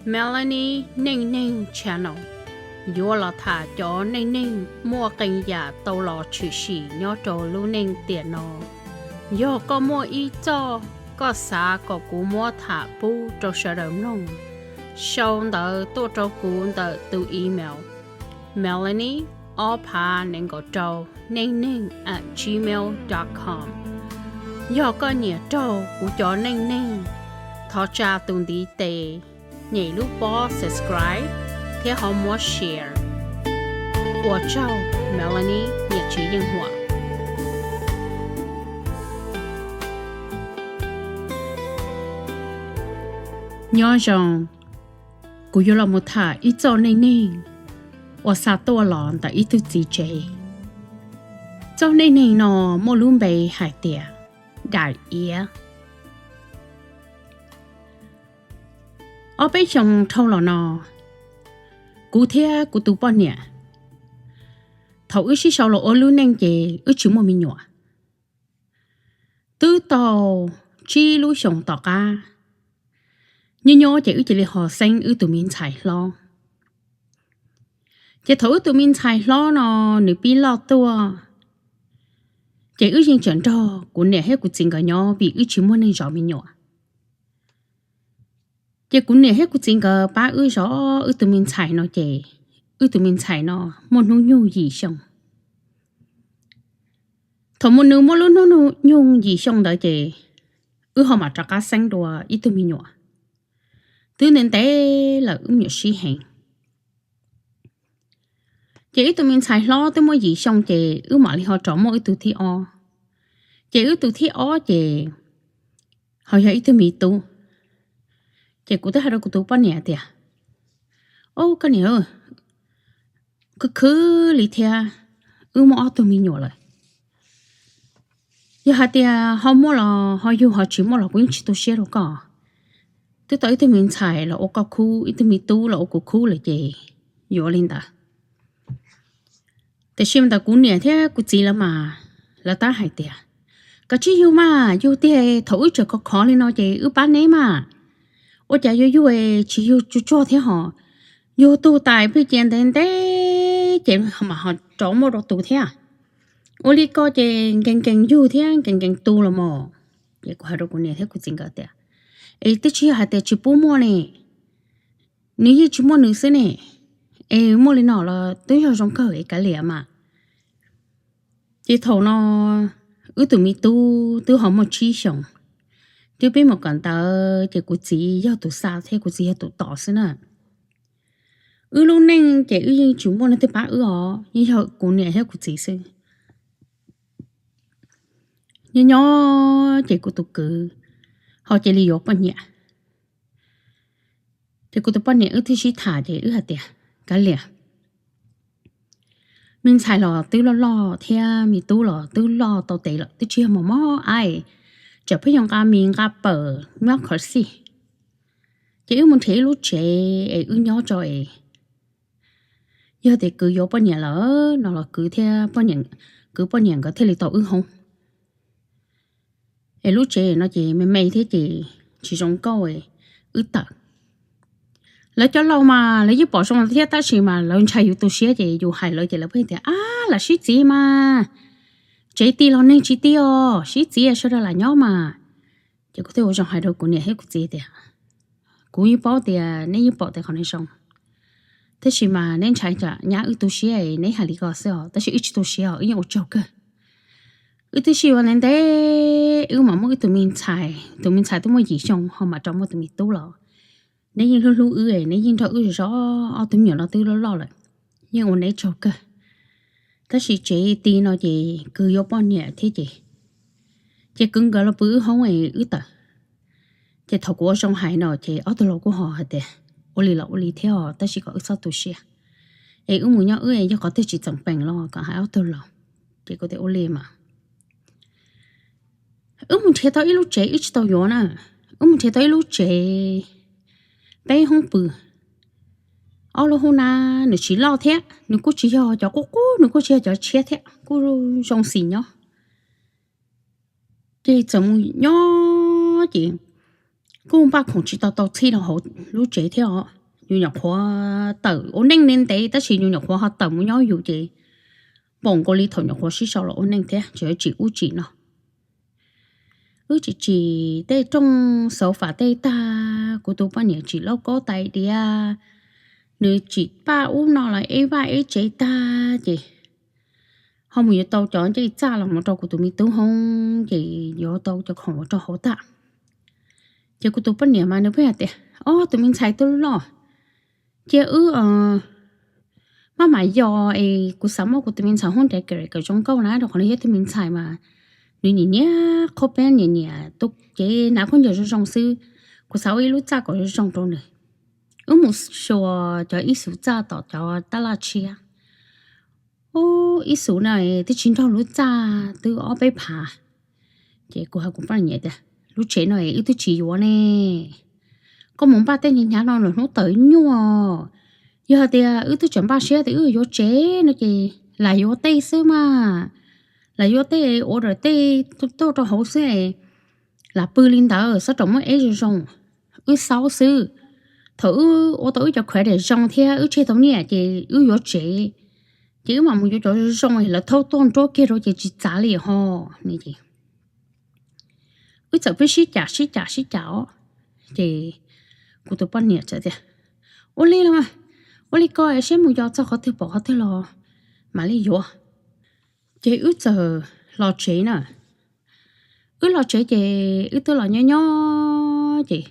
Melanie Neej Neeg Channel yuav los tham cov neej neeg muaj qee yam tau los tshwm sim nyob rau lub neej tiam no. Yog koj muaj ib txoj koj xav kom kuv muab tham pub rau sawv daws mloog, sau ntawv tuaj rau kuv ntawm tus email melanie ob phav nees nkaum rau neej neeg at gmail dot com. Yog koj nyiam raug kuv cov neej neeg, thov tsa tus ntiv tes, nyem lub pob subscribe thiab ho muab share. Ua tsaug, Melanie niam tsev yeej huam. Nyob zoo, kuv yuav los mus tham ib txoj neej neeg uas xa tuaj los ntawm ib tug txiv tsev. Txoj neej neeg no muaj lub npe hais tias daim iav. Ob peb xyoos dhau los no, kuv thiab kuv tus poj niam, thaum wb sib sau los ua lub neej ces wb tsis muaj me nyuam. Twb tau tsib lub xyoos tom qab, nyob nyob ces wb cia li ho xeeb wb tus me ntxhais hlob. Ces thaum wb tus me ntxhais hlob no nws pib loj tuaj, ces wb yeej tseem nrog kuv niam thiab kuv txiv nkawd nyob vim wb tsis muaj neeg zov me nyuam. Ces kuv niam thiab kuv txiv nkawd pab wb zov wb tus me ntxhais no ces wb tus me ntxhais no muaj hnub nyoog yim xyoo. Thaum nws muaj lub hnub nyoog yim xyoo ntawd ces wb ho mam rov qab xeeb dua ib tug me nyuam. Twb ntev ntev lawm wb me nyuam sib heev. Ces wb tus me ntxhais hlob twb muaj yim xyoo ces wb mam li ho rov muaj wb tus thib ob. Ces wb tus thib ob ces ho yog ib tug me tub. Ces kuv twb hais rau kuv tus poj niam tias, Au koj niam, khwv khwv li thiab, wb muaj ob tug me nyuam lawm. Yog hais tias ho muaj los ho yug, ho tsis muaj los kuv yeej tsis tu siab rau koj. Twb tau ib tug me ntxhais los ua koj khub, ib tug me tub los ua kuv khub lawm ces yuav li ntawd. Tiam sis mas ntawm kuv niam thiab kuv txiv lawv mas, lawv tab hais tias, Koj tsis yug mas, yug tiag thaum wb tseem khov khov li no ces wb pab neb mas. Ua cas yuav yug tsis yug tsuag tsuag thiab ho, yug tug tas pheej cia ntev ntev ces mam ho rov muaj dua tus thiab. Ua li ko ces nkees nkees yug thiab nkees nkees tu los mas. Ces kuv hais rau kuv niam thiab kuv txiv nkawd tias, Es twb tsis yog hais tias tsis pub muaj ne, nws yeej tsis muaj nws xwb ne. Es muaj li no los twb yog zoo kawg es kav liam mas. Ces thaum no wb tus me tub twb ho muaj tsib xyoos, twb pib mus kawm ntawv ces kuv txiv yog tus xa thiab kuv txiv yog tus tos xwb na. Wb lub neej ces wb yeej tsis muaj leej twg pab wb os, yeej yog kuv niam thiab kuv txiv xwb. Nyob nyob ces kuv tus kwv ho cia li yuav poj niam. Ces kuv tus poj niam wb twb sib tham ces wb hais tias, Kav liam, me ntxhais los twb loj loj thiab me tub los twb loj tau tes lawm, twb tsis yog mos mos ab, tsam pheej yuav nqa mis nqa pawm nyob khov xij. Ces wb mus nrhiav ib lub tsev es wb nyob tso es yog tias kwv yuav poj niam lawm no los kwv thiab, kwv poj niam nkawd thiaj li tau wb hoob. Es lub tsev no ces me me thiab ces tsis zoo nkauj, wb tawm. Lawv cov laus mas lawv yeej pom zoo thiab tab sis mas lawv ntshai yus tu siab ces yus hais lawv ces lawv pheej tias, Ab, lam sib txiv mas, tsev ti los neeg tsis ti os, sib txiv sawv daws lam nyob mas. Ces kuv thiaj ua zoo hais rau kuv niam thiab kuv txiv tias, Kuv yeej paub tias neb yeej pom tias qhov no zoo, tab sis mas neb ntshai tsam nyab wb tu siab neb hais li ko xwb os, tab sis wb tsis tu siab os, wb yeej ua tsaug kawg. Wb twb sib yuav ntev ntev, wb mam muaj wb tus me ntxhais, tus me ntxhais twb muaj yim xyoo ho mam rov muaj tus me tub los. Neb yeej hlub hlub wb, neb yeej nrog wb zov ob tug me nyuam no twb loj loj lawm, yeej ua neb tsaug kawg. Tab sis tsev ti no ces kwv yuav poj niam thiab ces, ces kwv nkawd los pw wb hoob es wb tawm. Ces thaum kuv ua zoo hais no ces ob tug laus kuj ho hais tias, Ua li los ua li thiab os, tab sis kom wb txhob tu siab, es wb mus nyob wb, yog qhov twg tsis tseem peem los kom hais ob tug laus. Ces kuv tias, Ua li mas. Wb mus nrhiav tau ib lub tsev, wb tsis tau yuav na, wb mus nrhiav tau ib lub tsev peb hoob pw, ob lub hoob na, nws tsis loj thiab nws kuj tsis yog cov qub qub, nws kuj tsis yog cov tshiab thiab, kuj zoo xis nyob. Ces txawm mus nyob ces kuj npaj khoom tsis tau tau txhij rau hauv lub tsev thiab os. Yus nyuam qhuav tawm ua neej ntev tab sis yus nyuam qhuav ho tawm mus nyob yus ces npaum nkaus li thaum nyuam qhuav sib sau los ua neej thiab tsis tsim ub tsim no. Wb tsim tsim tej rooj xauv fam tej tag, kuv tus poj niam tsim lauj kaub tais diav, nws tsim paj ub no los eb vaj eb tsev tag ces ho mus yuav tau cov ncej txaj los mus rau kuv tus me tub hoob ces yuav tau cov khoom los rau hauv tag. Ces kuv tus poj niam mas nws pheej hais tias, Ob, tus me ntxhais twb loj, cia wb maj mam yos es kuv xav muab kuv tus me ntxhais hoob nrad kawm zoo nkauj na, rau qhov nws yog tus me ntxhais mas nws nyiam nyiam qhob peb nyiam nyiam tu cev hnav khaub ncaws zoo zoo xwb. Kuv xav ua ib lub txaj kom zoo zoo rau nws. Wb mus xyuas cov ib xuv txaj tom cov tab laj tshiab. Ub, ib xuv no twb tsis nrog lub txaj twb ob peb phav. Ces kuv hais kuv poj niam tias, Lub tsev no wb twb tsis yuav ne, koj mus npaj tej hnyav hnyav no lwm hnub tawm nyuaj. Yog hais tias wb twb tseem npaj siab tias wb yuav tsev no ces lam yuav tej xwb mas, lam yuav tej ua daim tej tuaj rau hauv xwb, lam pw li ntawd xob rau muab eb zoo zoo, wb xaub xwb. Thaum wb ua tau wb cov credit zoo thiab wb tseg tau nyiaj ces wb yuav tsev, ces wb mam mus yuav cov zoo zoo lawv thaub tuaj nruab kiag rau ces tsis txav li ho. Wb txawm pheej sib cam sib cam sib cam os. Ces kuv tus poj niam txawm tias, Ua li los, ua li ko seb mus yos txog qhov twg pom qhov twg los mam li yuav. Ces wb txawm los tsev na. Wb los tsev ces wb twb los nyob nyob ces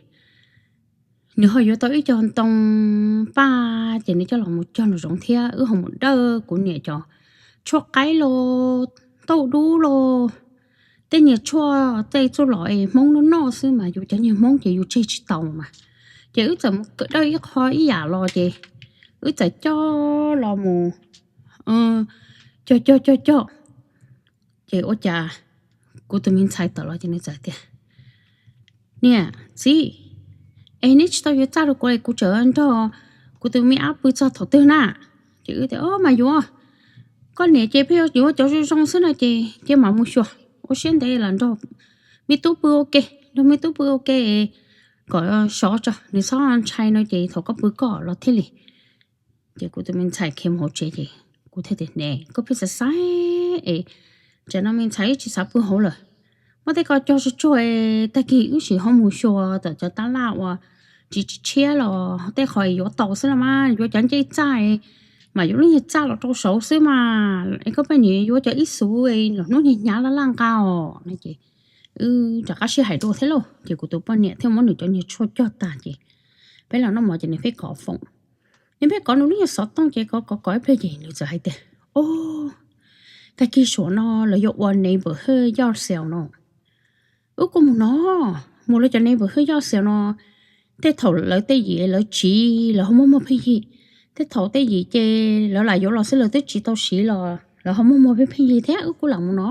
nws ho yuav tau ib co ntoo paj ces nws coj los mus cog nraum zoov thiab wb ho mus dawj kuv niam cov tshuaj qaib los, tauj dub los, tej niag tshuaj tej txuj lom es Hmoob noj noj xwb mas yus cov niag Hmoob ces yus tseg tsis tau mas. Ces wb txawm mus dawj ib qho ib yam los ces wb txawm coj los mus cog cog cog cog. Ces ua cas kuv tus me ntxhais tawm los ces nws txawm tias, Niam txiv, es neb tsis tau yuav txaj rau kuv es kuv tseem nrog kuv tus me ab pw txog thaum twg na? Ces wb tias, Mas yuav, koj niam ces pheej yuav cov zoo zoo xwb no ces cia mam mus xyuas, ua siab ntev los nrog me tub pw ua ke, nrog me tub pw ua ke kom sov tso, nws txhob ntshai no ces thaum koj pw koj los thiaj li. Ces kuv tus me ntxhais khiav mus hauv tsev ces kuv thiaj tias, Ne, koj pheej xav xav es tsam no me ntxhais tsis xav pw hauv lawm. Muab tej ko cog tsuag tsuag, tag kis wb sim ho mus xyuas tom cov tab laj uas tsis tsis tshiab los tej qhov yuav tau xwb los mas, yuav cov ncej txaj mas yuav lub niag txaj los rau saud xwb mas, es koj poj niam yuav cov ib xuv los hnub niag hnyav laj laj nqa os no ces wb rov qab sib hais dua thiab lauj. Ces kuv tus poj niam thiaj muab nws cov niag tshuaj cog tag ces peb los noj mov ces nws pheej kov foom, nws pheej kov nws lub niag xov tooj ces kov kov kov ib pliag ces nws txawm hais tias, O, tag kis suav no lawv yuav ua neighborhood yard sale no. Wb kuj mus no, mus lawv cov neighborhood yard sale no, tej thaum lawv tej yim lawv tsiv lawv ho muaj muag pheej yig, tej thaum tej yim ces lawv lam yuav los xwb lawv twb tsiv tau siv los lawv ho muaj muag pheej pheej yig thiab wb kuj lam mus no.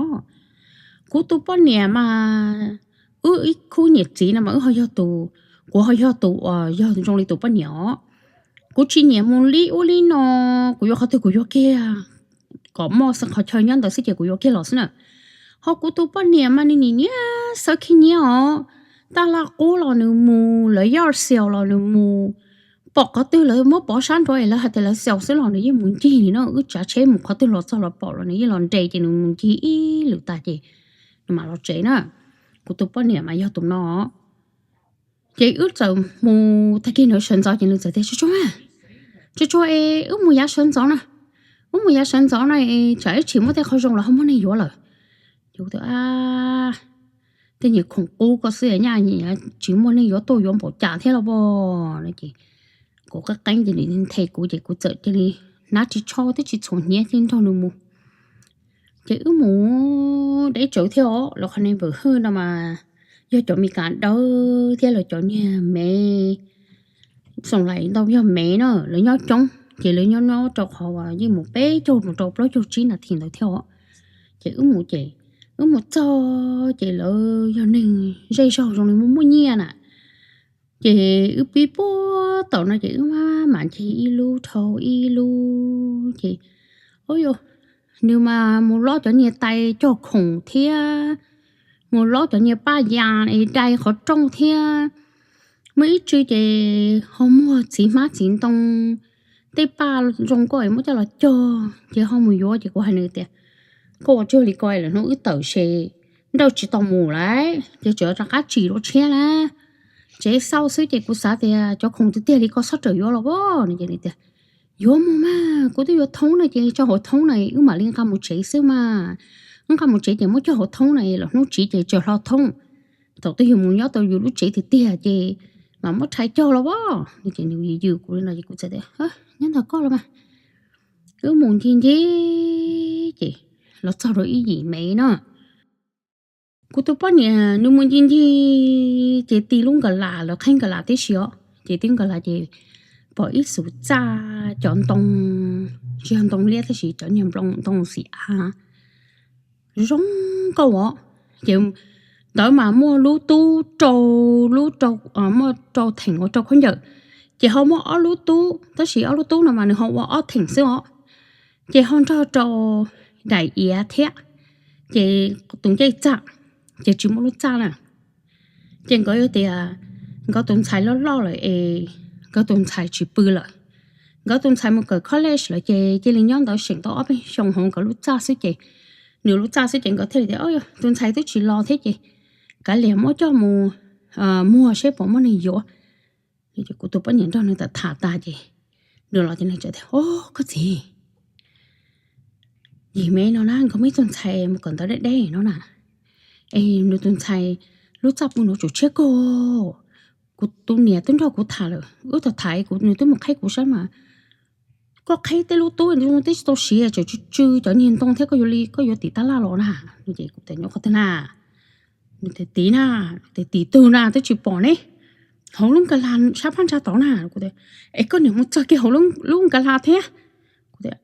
Kuv tus poj niam mas wb ib khub niam txiv no mas wb ho yog tus, kuv ho yog tus uas yog zoo li tus poj niam os. Kuv tsis nyiam mus li ub li no, kuv yuav qhov twg kuv yuav kiag kom muaj qhov chaw nyob ntawd xwb ces kuv yuav kiag los xwb na. Ho kuv tus poj niam mas nws nim niaj xav khib nyiab os, taj laj qub los nws mus, lawv yard sale los nws mus, pom qhov twg lawv muab pov sab nrad es lawv hais tias lawv sale xwb los nws yeej mus ncig li no, wb tsav tsheb mus qhov twg los txog los pom los nws yeej los nres ces nws mus ncig ib lwm tag ces nws mam los tsev na. Kuv tus poj niam mas yog tus no. Ces wb txawm mus tag kis nws sawv ntxov ces nws txawm tias, Tsuag tsuag, tsuag tsuag es wb mus yav sawv ntxov na, wb mus yav sawv ntxov na es tsam ib chim muaj tej qhov zoo los ho muaj neeg yuav lawm. Ces kuv tias, Tej niag khoom qub ko xwb nyaj tsis muaj neeg yuav tuaj yuav npaum cas thiab los pom no ces kuv qeeb qeeb ces nws nthe kuv ces kuv txawm cia li hnab ris tsho twb tsis txhuam hniav ces nrog nws mus. Ces wb mus deb tsawv thiab os, lawv qhov neighborhood no mas yog cov Meskas dawb thiab lawv cov niag Mev, xoom lais ntau yog Mev na, lawv nyob coob ces lawv nyob nyob rau qhov uas yeej mus peb caug mus rau plaub caug tsib nas this ntawd thiab os. Ces wb mus ces wb mus txog ces lawv yog neeg zej zog zoo li muaj muaj nyiaj na. Ces wb pib puag tom no ces wb mam ncig ib lub dhau ib lub ces, o, nws mas mus lob cov niag tais cog khoom thiab, mus lob cov niag paj yas es dai qhov rooj thiab, Muaj ib tsw ces ho muag txiv hmab txiv ntoo, tej paj zoo nkauj es muab coj los cog ces ho mus yuav. Ces kuv hais nws tias, koj ua tsuag li ko lawm hnub wb tawm se nrawj tsis tau mus lawm ces tseem rov qab tsim dua tshiab na. Tsev xauj xwb ces kuv xav tias cov khoom tiag tiag li ko xob rawm yuav los as. Nws tias, yuav mus mas, kuv twb yuav thoob na ces tso hauv thoob na wb mam li nqa mus tsev xwb mas. Wb nqa mus tsev ces muab cog hauv thoob na, lwm hnub tsiv ces tseem hlo thoob. Thaum twg yus mus nyob tau yus lub tsev tiag tiag ces mam muab rhais cog los as. Ces nws yws yws kuv li no ces kuv txawm tias, nyob ntawm koj los mas. Wb mus ncig ncig ces los txog rau ib yim me no. Kuv tus poj niam nws mus ncig ncig ces tib lub nkas las, lawv qhib nkas las tib si os, ces tib nkas las ces pom ib xus txaj cov ntoo, tsis yog ntoo liab tab sis cov niag nplooj ntoo xim av zoo nkauj os. Ces ntawd mas muaj lub tub rau, lub rau, muaj rau theem ua rau khaub ncaws, ces ho muaj ob lub tub, tab sis ob lub tub no mas nws ho ua ob theem xwb os. Ces ho nrog rau daim iav thiab, ces tus ncej txaj, ces tsis muaj lub txaj na. Ces nkawd yog tias nkawd tus ntxhais loj loj lawm es nkawd tus ntxhais tsis pw lawm, nkawd tus ntxhais mus kawm college lawm ces cia li nyob ntawd seem tau ob peb xyoos hauv nkawd lub txaj xwb ces, nws lub txaj xwb ces nkawd thiaj li tias, tus ntxhais twb tsis los thiab ces kav liam muab coj mus muag seb puas muaj neeg yuav. Kuv tus poj niam nrog nws tham tham tag ces nws los ces nws txawm tias, o, koj txiv, yim me no na nkawd muaj ib tug ntxhais mus kawm ntawv deb deb no na, es nws tus ntxhais lub txaj pw no tseem tshiab kawg. Kuv tus niam twb nrog kuv tham lawm, wb tham tham kuv, nws twb mus qheb kuv saib mas, koj qheb tej lub tub twb tsis tau siav, tseem tsw tsw cov niag ntoo thiab, koj yuav li koj yuav tim tab laj los na. Ces kuv tias, nyuam qhuav twg na? Nws tias tim na. Tias tim twg na twb tsis pom ne, hauv lub nkas las sab phab ntsa tod na. Kuv tias, es koj niam mus txog kiag hauv lub nkas las thiab? Kuv tias,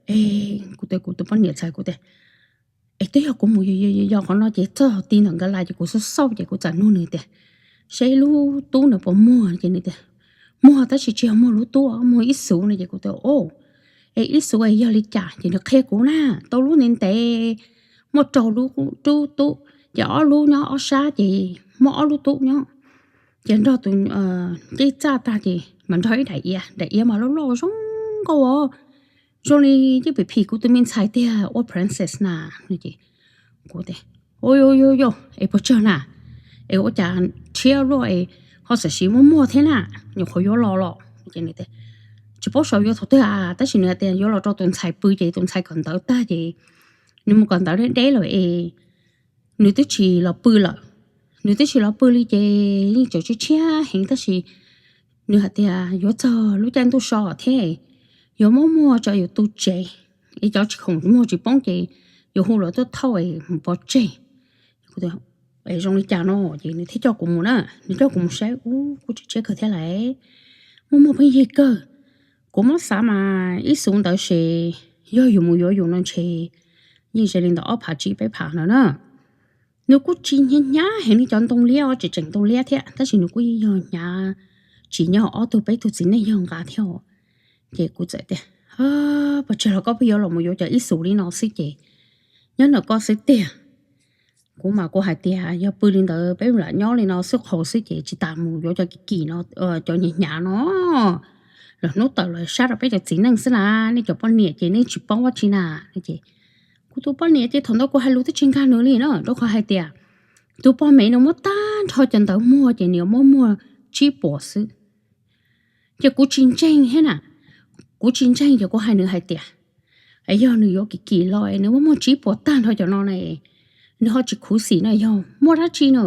kuv tias kuv tus poj niam txhais kuv tias, es twb yog kuv mus yos qhov no ces txog ti ntawm nkas las ces kuv xauj xauj ces kuv txawm nug nws tias, seb lub tub ntawd puas muag? Ces nws tias, muag tab sis tsis yog muag lub tub, muag ib xus no. Ces kuv tias, o, es ib xus es yog li cas? Ces nws qhia kuv na, tau lub ntev ntev muaj rau lub tub, ces ob lub nyob ob sab ces muaj ob lub tub nyob, ces nrog tus ncej txaj tag ces mas nrog ib daim iav, daim iav mas loj loj zoo nkauj os, zoo li yeej pim phim kuv tus me ntxhais tiag ua princess na. Ces kuv tias, o, yog yog, es puas tsawg na? Es ua cas tshiab luaj es ho xam siv muaj muag thiab na, nyuam qhuav yuav los los. Ces nws tias, tsis paub xyov yuav thaum twg a, tab sis nws hais tias yuav los rau tus ntxhais pw ces tus ntxhais kawm ntawv tag ces nws mus kawm ntawv deb deb lawm es nws twb tsis los pw lawm. Nws twb tsis los pw li ces yeej tseem tshiab tshiab heev tab sis nws hais tias yuav txog lub caij ntuj so thiab, yuav muab muag tso yus tu tsev, es cov tsis khoom muag tsis poob ces yuav hu lawv tuaj thauj es mus pov tseg. Kuv tias, es zoo li cas no? Ces nws thiaj coj kuv mus na, nws coj kuv mus saib, ub, kuj tseem tshiab kawg thiab lauj, muaj muag pheej yig kawg. Kuv muab xav mas ib xus ntawd ces yog yus mus yuav yus no ntshe yeej ze li ntawm ob phav tsib peb phav no na. Nws kuj tsis hnyav hnyav heev li cov ntoo liab os, tseem tseem ntoo liab thiab tab sis nws kuj yog hnyav tsim nyog ob tug peb tug txiv neej yawg nqa thiab os. Ces kuv txawm tias, puas tsawg los koj pheej yuav los mus yuav cov ib xus li no xwb ces nyob ntawm koj xwb tiag. Kuv mas kuv hais tias yog pw li ntawd peb lam nyob li no xwb qhaus xwb ces tsis tas mus yuav cov kim kim no, cov hnyav hnyav no. Lwm hnub tawm los sab rau peb cov txiv neej xwb na, nej cov poj niam ces nej tsis paub dab tsi na. Ces kuv tus poj niam ces thaum ntawd kuv hais lus twb tsis nkag nws li na, rau qhov hais tias tus poj me nws muab tag nrho cov ntawd muag ces nws muab muag tsib puas xwb. Ces kuv tsis ntseeg thiab na, kuv tsis ntseeg ces kuv hais nws hais tias, yog nws yuav kim kim los nws muab muag tsib puas tag nrho cov no na, nws ho tsis khuv xim no yog muaj dab tsi na?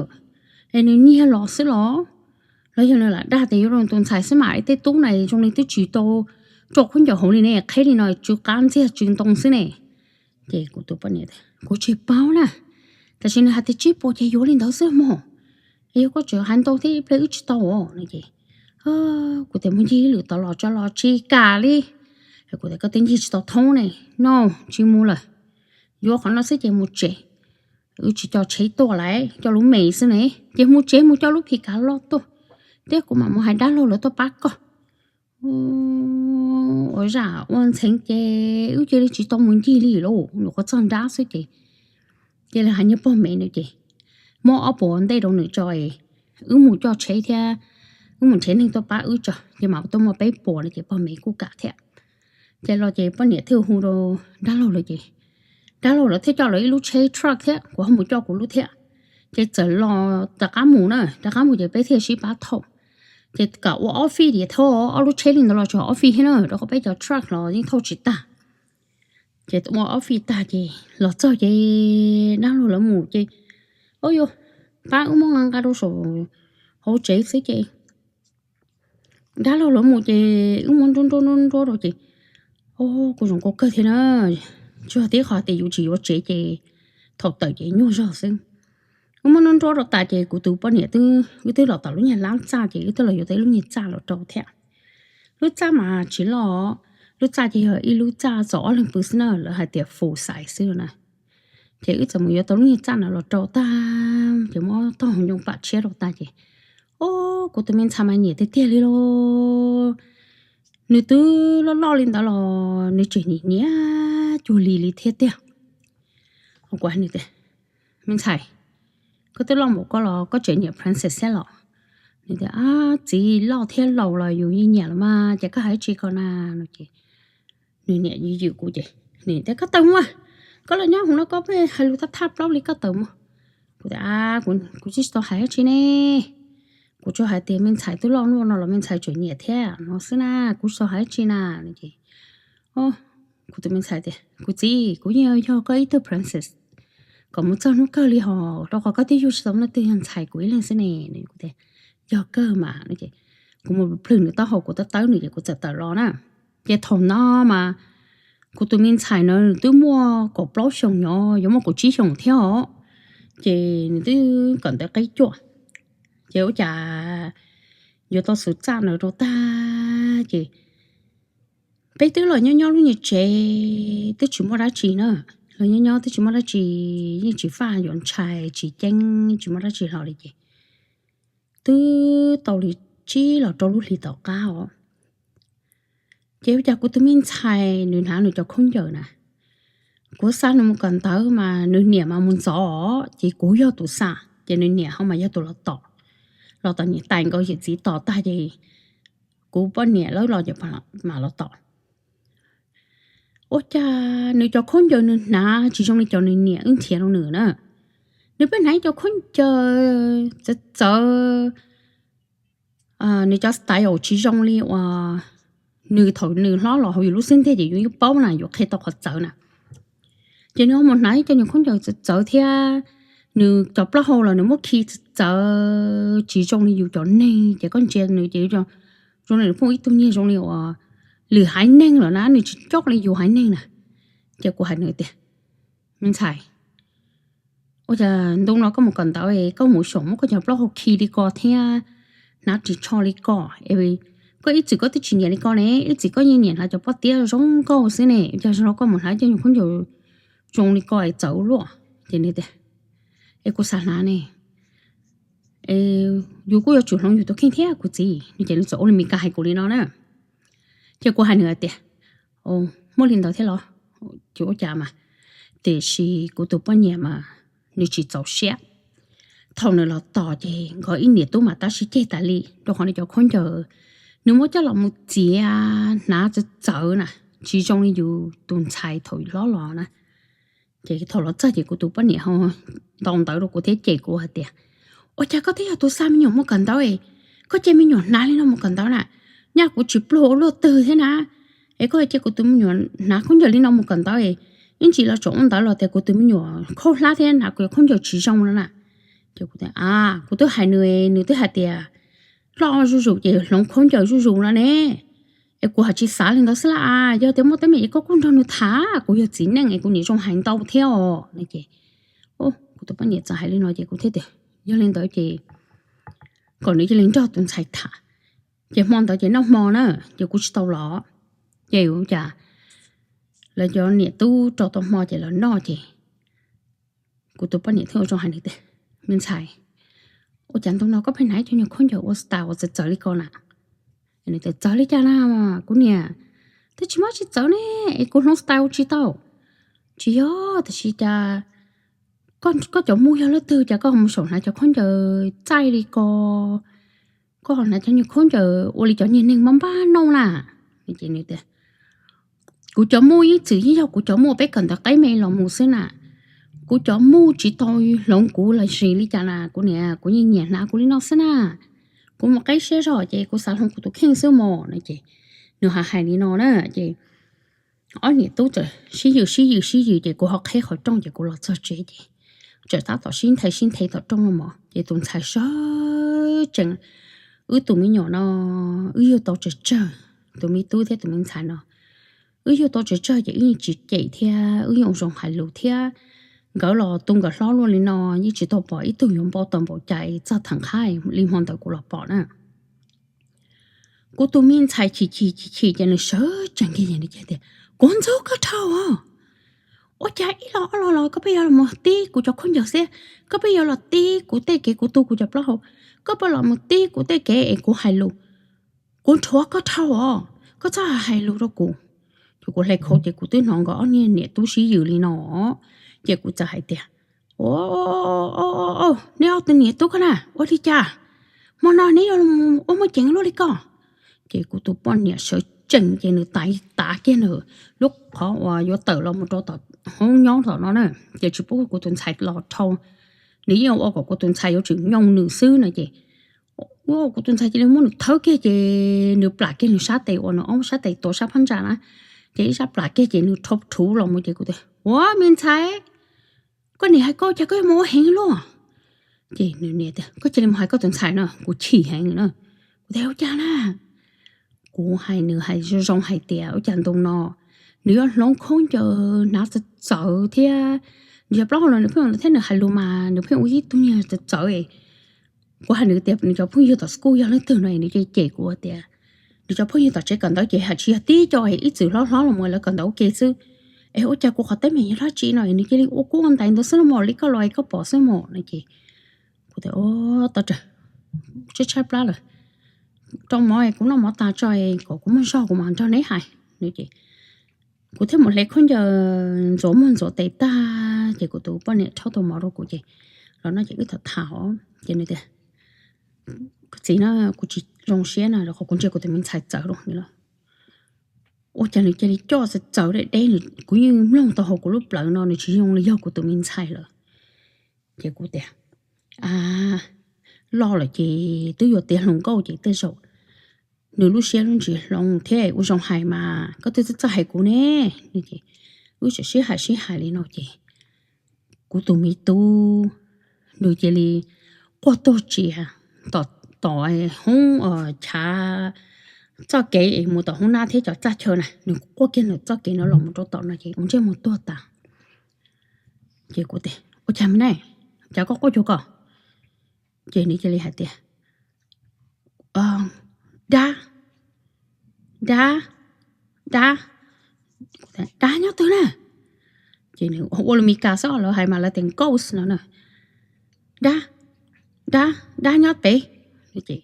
Es nws nyiag los xwb los? Los yog nws lam dag tias yuav rau tus ntxhais xwb mas tej tub na zoo li twb tsis tau rau khaub ncaws hauv li ne, qheb li no tsw qab ntxiag tsw ntoo xwb ne. Ces kuv tus poj niam, kuv tsis paub na, tab sis nws hais tias tsib puas ces yuav li ntawd xwb mog. Yog koj tseem hais ntau thiab ib pliag wb tsis tau os no ces kuv tias mus ncig lwm tod los tso los tsis kam li. Kuv tias koj twb ncig tsis tau thoob ne, no tsis mus lawm, yuav qhov no xwb ces mus tsev. Wb tsis coj tsheb tuaj lawm, coj lub me xwb ne, ces mus tsev mus coj lub phim kav loj tuaj, thiab kuv mam mus hais dab laug lawv tuaj pab koj. Ua zaj ua ntxheev ces wb cia li tsis tau mus ncig li lauj, nyuam qhuav txog nrab xwb ces cia li hais niag pog me no ces muab ob puas ntej rau nws tso es wb mus coj tsheb thiab wb mus nrhiav neeg tuaj pab wb tso. Ces mam tuaj muaj peb puas no ces pog Mev kuj kam thiab. Ces los ces poj niam thiaj hu rau dab laug lawv ces dab laug lawv thiaj coj lawv ib lub tsheb truck thiab kuv ho mus coj kuv lub thiab. Ces txawm los rov qab mus na, rov qab mus ces peb thiaj sib pab thauj. Ces kam ua ob fij diam thiab, ob lub tsheb li ntawd los tsis haum ob fij thiab na, rau qhov peb cov truck los yeej thauj tsis tag. Ces ua ob fij tag ces los txog ces dab laug lawv mus ces, o yog, pab wb muab nqa nqa rau saum hauv tsev xwb ces dab laug lawv mus ces wb muab nruab nruab nruab nruab rau ces, o, kuv zoo kawg thiab na. Tsuas tib qhov tias yus tsis yuav tsev ces thaum tawm ces nyuaj zog xwb. Wb muab nruab nruab rau tas ces kuv tus poj niam twb, wb twb los tom lub nyuag lab txaj ces wb twb los yuav tau ib lub nyuag txaj los rau thiab. Lub txaj mas tsis loj, lub txaj ces yog ib lub txaj txaus ob leeg pw xwb na, lawv hais tias full size xwb na. Ces wb txawm mus yuav tau lub nyuag txaj no los rau tag ces muab tog ncoo pam tshiab rau tag ces, o, kuv tus me ntxhais mas nyiam tiag tiag li lauj. Nws twb loj loj li ntawd los nws tseem nyiam nyiam cuag li li thiab tiag. Kuv hais nws tias, me ntxhais, koj twb loj npaum koj los koj tseem nyiam princess thiab los? Nws tias, txiv, loj thiab laus los yus yeej nyiam los mas, ces koj hais tsis ko na no ces nws niam ywm ywm kuv ces nws tias, koj tawm mus, koj los nyob hauv no koj pheej hais lus thaj thaj plaub li, koj tawm mus. Kuv tias, kuv tsis tau hais dab tsi ne. Kuv tsuas hais tias me ntxhais twb loj luaj no los me ntxhais tseem nyiam thiab no xwb na, kuv tsis tau hais dab tsi na. Ces kuv tus me ntxhais tias, kuv txiv, kuv yeej yog koj ib tug princess kom mus txog hnub kawg li hos, rau qhov koj twb yug tsis tau leej twg, yog ntxhais kuv ib leeg xwb ne. Kuv tias, yog kawg mas no ces kuv mus plhws nws taub hau, kuv tawb tawb nws ces kuv txawm tawm los na. Ces thaum no mas kuv tus me ntxhais no nws twb muaj kaum plaub xyoos no, yuav muaj kaum tsib xyoos thiab os. Ces nws twb kawm ntawv qib cuaj. Ces ua cas yuav tau xwm txaj ntawd rau tag ces peb twb los nyob nyob lub nyuag tsev twb tsis muaj dab tsi na. Los nyob nyob twb tsis muaj dab tsi, yeej tsis faj yuav ntshai tsis ceeb, tsis muaj dab tsi hlo li ces twb tau li tsib los rau lub hlis tom qab os. Ces ua cas kuv tus me ntxhais nws hnav nws cov khaub ncaws na, kuv xa nws mus kawm ntawv mas nws niam mas mus ntxov, ces kuv yog tus xa, ces nws niam ho mas yog tus los tom. Los tom niam tais nkaus yawm txiv tos tag ces kuv poj niam lawv los ces mam los tom. Ua cas nws cov khaub ncaws nws hnav tsis zoo li cov nws niam wb nrhiav rau nws na. Nws pheej hnav ib cov khaub ncaws txawv txawv, nws cov style tsis zoo li uas nws thaum nws hlob los hauv yus lub xib nteg ces yus yeej paub na, yus qhia tau qhov txawv na. Ces nws ho mus hnav ib co nyuag khaub ncaws txawv txawv thiab nws cov plaub hau los nws muab khi txawv txawv tsis zoo li yus cov neeg, ces koj ntsia nws ces zoo li nws pheej ib tug niag zoo li uas lwm haiv neeg lawm na, nws tsis coj li yus haiv neeg na. Ces kuv hais nws tias, me ntxhais, ua cas ntu no koj mus kawm ntawv es koj mus xyaum muab koj cov plaub hau khi li ko thiab hnav ris tsho li ko? Koj ib txwm koj twb tsis nyiam li ko ne, ib txwm koj yeej nyiam hnav cov pob tiab zoo nkauj xwb ne, ua cas zaum no koj mus hnav cov nyuag khaub ncaws zoo li ko es txawv luaj? Ces nws tias, es kuv xav hnav ne, yus kuj yuav tsum hloov yus tus kheej thiab kuv txiv no. Ces nws txawm ua li Meskas hais kuv li no na. Ces kuv hais nws hais tias, muaj li ntawd thiab los? Ces ua cas mas, tiam sis kuv tus poj niam mas nws tsis txaus siab. Thaum nws los tos ces nkawd ib niam tub mas tab sib ceg tas li, rau qhov nws cov khaub ncaws nws muab coj los mus txiav hnav txawv txawv na, tsis zoo li yus tus ntxhais thaum hlob los na. Ces thaum los txog ces kuv tus poj niam ho ntaus ntawv rau kuv thiab cem kuv hais tias, ua cas koj twb yog tus xa me nyuam mus kawm ntawv es koj cia me nyuam hnav li no mus kawm ntawv na? Nyaj kuv tsis pluag ua luaj twg thiab na, es koj cia kuv tus me nyuam hnav khaub ncaws li no mus kawm ntawv es ib ntsis los tseem ua ntawv los tias kuv tus me nyuam khaub hlab thiab hnav kuv cov khaub ncaws tsis zoo no na. Ces kuv tias, kuv twb hais nws, nws twb hais tias loj zuj zus ces hloov khaub ncaws zuj zus no ne. Es kuv hais tsis xav li ntawd xwb las, yog tias muaj teeb meem es koj kuj nrog nws tham, kuv yog txiv neej es kuv niam zoo hais ntau thiab os no. Ces kuv tus poj niam txawm hais li no ces kuv thiaj tias, yog li ntawd ces kom nws cia li nrog tus ntxhais tham. Ces hmo ntawd ces noj hmo na, ces kuv tsis tau los. Ces ua cas lawv cov niam tub rau tau hmo ces lawv noj ces kuv tus poj niam thiaj ua zoo hais nws tias, me ntxhais, ua cas ntu no koj pheej hnav ib co nyuag khaub ncaws ua style uas txawv txawv li ko na? Nws tias, txawv li cas na kuv niam? Twb tsis muaj dab tsi txawv ne, es kuv hloov style ua tsis tau. Tsis yog, tiam sis cas koj cov mus yog leej twg cas koj ho mus xyaum hnav cov khaub ncaws txaij li ko, Koj hnav cov niag khaub ncaws ua li cov niag neeg mob npaj noj na. Kuv cov muj ib txwm yeej yog kuv cov muj peb kawm ntawv qeb me los mus xwb na. Kuv cov muj tsis tau hloov kuv los sis li cas na, kuv niam kuv yeej nyiam hnav kuv li no xwb na. Kuv mus qeb siab zog ces kuv xav hloov kuv tus kheej xwb mos no ces nws hais hais li no na ces ob niam tub txawm sib yws sib yws sib yws ces kuv ho qheb qhov rooj ces kuv los txog tsev ces txawm tab tom sib nthe sib nthe tom rooj no mos ces tus ntxhais sawv tsees. Wb tus me nyuam no wb yug tau tsawg tsawg, tus me tub thiab tus me ntxhais no wb yug tau tsawg tsawg ces wb yeej tsis cem thiab wb yeej ua zoo hais lus thiab. Nkawd los tu nkawd hlob luaj li no yeej tsis tau pom ib tug yuav npau taws npaum cas txog theem qhab li hmo ntawd kuv los pom na. Kuv tus me ntxhais chim chim chim chim ces nws sawv tsees kiag nws tias, Kuv ntxub koj dhau os. Ua cas ib los ob los los koj pheej yuav los mus tib kuv cov khaub ncaws xiab, koj pheej yuav los tib kuv tej kev kuv tu kuv cov plaub hau, koj pheej los mus tib kuv tej kev es kuv hais lus. Kuv nrhuav koj dhau os, koj txhob hais lus rau kuv. Ces kuv hle khau ces kuv twb hnov nkawd ob niag niam tub sib yws li no ces kuv txawm hais tias, Neb ob tug niam tub koj na ua li cas? Hmo no neb yuav ua muaj ceev luaj li koj? Ces kuv tus poj niam sawv tsees ces nws tais tav kiag nws lub qhov uas yuav tawm los mus rau tom hoob nyob tom no na, ces tsis pub kuv tus ntxhais los dhau. Nws yeej ua kom kuv tus ntxhais yuav tsum nyoo nws xwb no ces kuv tus ntxhais cia li muab nws thawb kiag ces nws plam kiag nws sab tes uas nws ob sab tes tuav sab phab ntsa na, ces ib sab plam kiag ces nws rho rhuv los mus ces kuv tias, Ua me ntxhais, koj niam hais koj cas koj yuav mus ua heev luaj? Ces nws niam tias, Koj cia li mus hais koj tus ntxhais no, kuv chim heev na. Kuv tias, Ua cas na? Kuv hais nws hais zoo zoo hais tias, Ua cas ntu no nws yuav hloov khaub ncaws hnav txawv txawv thiab, nws cov plaub hau los nws pheej ua ntawd thiab nws hais lus mas nws pheej ua ib tug niag txawv txawv. Kuv hais nws tias nws cov phooj ywg tom school yog leej twg no es nws cia li cem kuv tias nws cov phooj ywg tom tsev kawm ntawv ces hais tsis yog tib co es ib txwm hlob hlob los mus lawv kawm ntawv ua ke xwb. Es ua cas kuv qhov teeb meem yog dab tsi no es nws cia li ua kuj ua ntais ntawd xwb los mas li koj los es koj pom xwb mos no ces kuv tias, Tau tsawg, tshaib tshaib plab lawm, rau mov kuv noj mov tas tso kom kuv muaj zog kuv mam nrog neb hais no ces kuv thiaj mus hle khaub ncaws ntxuav muag ntxuav tes tag ces kuv tus poj niam rhaub tau mov rau kuv ces los no ces wb tham tham ces nws tias, Txiv na, kuv tsis zoo siab na rau qhov kuv ntsia kuv tus me ntxhais txawv lawm. Ua cas nws cia li coj txawv txawv deb deb, kuv yeej mloog tau hauv kuv lub plawv no nws tsis zoo li yog kuv tus me ntxhais lawm. Ces kuv tias, A, loj lawm ces twb yuav tiav hluas nkauj ces tej zaum nws lub siab lub ntsws hloov thiab ua zoo hais mas koj twb txawj txawj hais kuv ne. Wb tseem sib hais sib hais li no ces kuv tus me tub nws cia li quaj tuag tsias tom hoob chav txoj kev es mus tom hoob nab thiab cov txaj chaw na, nws quaj kiag nws txoj kev no los mus rau tom no ces ua ntsej muag tuag tas. Ces kuv tias, Ua cas me ne, cas koj quaj cuag ko? Ces nws cia li hais tias, Dab, dab, dab, dab nyob twg na? Ces nws ua li Mis Kas xwb, lawv hais mas lawv tias ghost no na. Dab, dab, dab nyob pem. Ces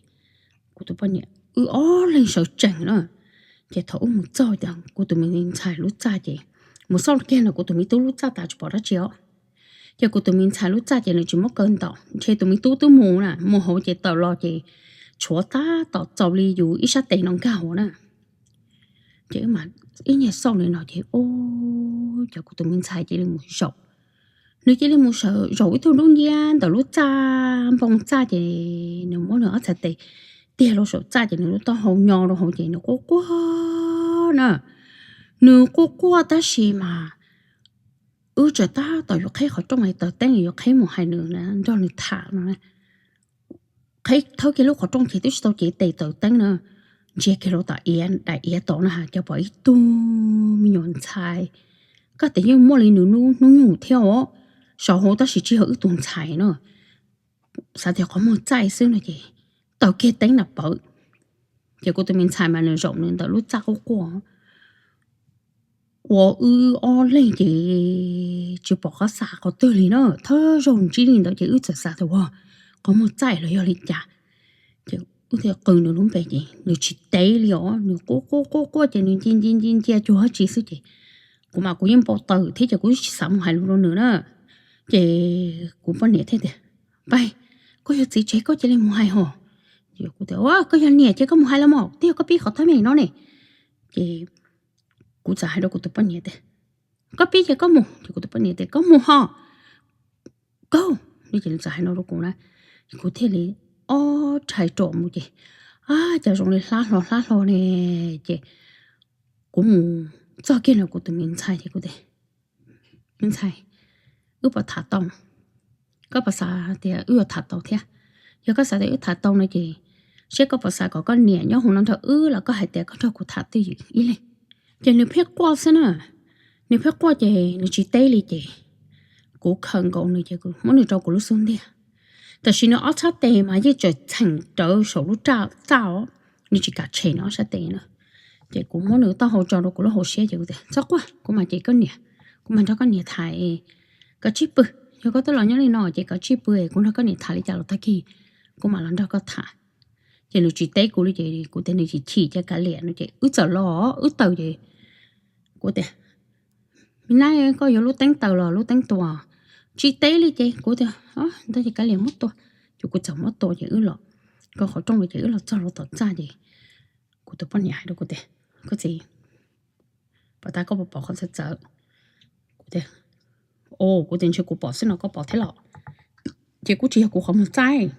kuv tus poj niam wb ob leeg sawv tsees na. Ces thaum wb mus txog kuv tus me ntxhais lub txaj ces mus xauj kiag ntawm kuv tus me tub lub txaj tas tsis pom dab tsi os. Ces kuv tus me ntxhais lub txaj ces nws tsis muab kaw ntaus, ntshe tus me tub twb mus na, mus hauv ces tawm los ces tshuav tab tom txaus li yus ib sab tes no nkag hauv na. Ces wb mam ib nyuag xauj li no ces, o, cov kuv tus me ntxhais cia li mus zaum. Nws cia li mus zaum ib tug dub nciab ntawm lub txaj npoo txaj ces nws muab nws ob txhais tes tiag rau saum txaj ces nws lub taub hau nyo rau hauv ces nws quaj quaj na. Nws quaj quaj tab sis mas wb tseem tab tom yuav qheb qhov rooj, taws teeb yuav qheb mus hais nws nrog nws tham no. Qheb thawb kiag lub qhov rooj ces twb tsis tau cev tes taws teeb na, ntsia kiag rau tom iav daim iav tod na cas pom ib tug me nyuam ntxhais, koj tias yeej muaj li nws hnub nyoog thiab os, saum hauv tab sis tsis yog wb tus ntxhais na. Xav tias qhov muag txaij xwb no ces taws kiag teeb na pawv. Ces kuv tus me ntxhais mas nws zaum nws ntawm lub txaj quaj quaj ua wb ob leeg ces tsis pom qab xav qhov twg li na. Thawj zaug ntsib li ntawd ces wb txawm xav tias ua qhov muag txaij los yog li cas. Ces wb thiaj qw nws lub npe ces nws tsis teb li os, nws quaj quaj quaj quaj ces nws ncia ncia ncia ncia cuag dab tsi xwb ces kuv mas kuv yeej npau taws thiab ces kuv tsis xav mus hais lus rau nws na. Ces kuv poj niam thiaj tias, Npaig, koj yog txiv tsev koj cia li mus hais hos. Kuv tias, Koj yog niam ces koj mus hais los mas, twb yog koj pib qhov teeb meem no ne. Ces kuv txawm hais rau kuv tus poj niam tias, Koj pib ces koj mus. Ces kuv tus poj niam tias, Koj mus ho, koj. Ces nws txawm hais no rau kuv na, kuv thiaj li ob rhais ruam mus ces, a, cas zoo li hlab hlo hlab hlo ne. Ces kuv mus txog kiag ntawm kuv tus me ntxhais ces kuv tias, Me ntxhais, wb puas tham tau? Koj puas xav tias wb yuav tham tau thiab? Yog koj xav tias wb tham tau no ces seb koj puas xav kom koj niam nyob hauv no nrog wb los koj hais tias koj nrog kuv tham twj ywm ib leeg. Ces nws pheej quaj xwb na, nws pheej quaj ces nws tsis teb li ces kuv khaws nkaus nws ces kuv muab nws rau kuv lub xub ntiag. Tam sim nws ob txhab tes mas yeej tseem txheem rawv saum lub raj txaj os, nws tsis kam tshem nws ob txhab tes na. Ces kuv muab nws taub hau tso rau kuv lub hauv siab ces kuv tias, Txhob quaj, kuv mam cem koj niam, kuv mam nrog koj niam tham, koj tsij pw. Yog koj twb los nyob li no ces koj tsij pw, kuv nrog koj niam tham li cas los tag kis kuv mam los nrog koj tham. Ces nws tsis teb kuv li ces kuv tias, Nws chim chim ces kav liam no. Ces wb txawm los wb taws ces kuv tias, Me nab, koj yuav lub teeb taws los lub teeb tua? Tsis teb li ces kuv tias, Ntawd ces kav liam muab tua. Ces kuv txawm muab tua ces wb los, koj qhov rooj los ces wb los txog lub tom txaj ces kuv tus poj niam hais rau kuv tias, Koj txiv, puas tas koj puas pom qhov txawv txawv? Kuv tias, Kuv tias ntshe kuv pom xwb no koj pom thiab los? Ces kuj tsis yog kuv qhov muag txaij.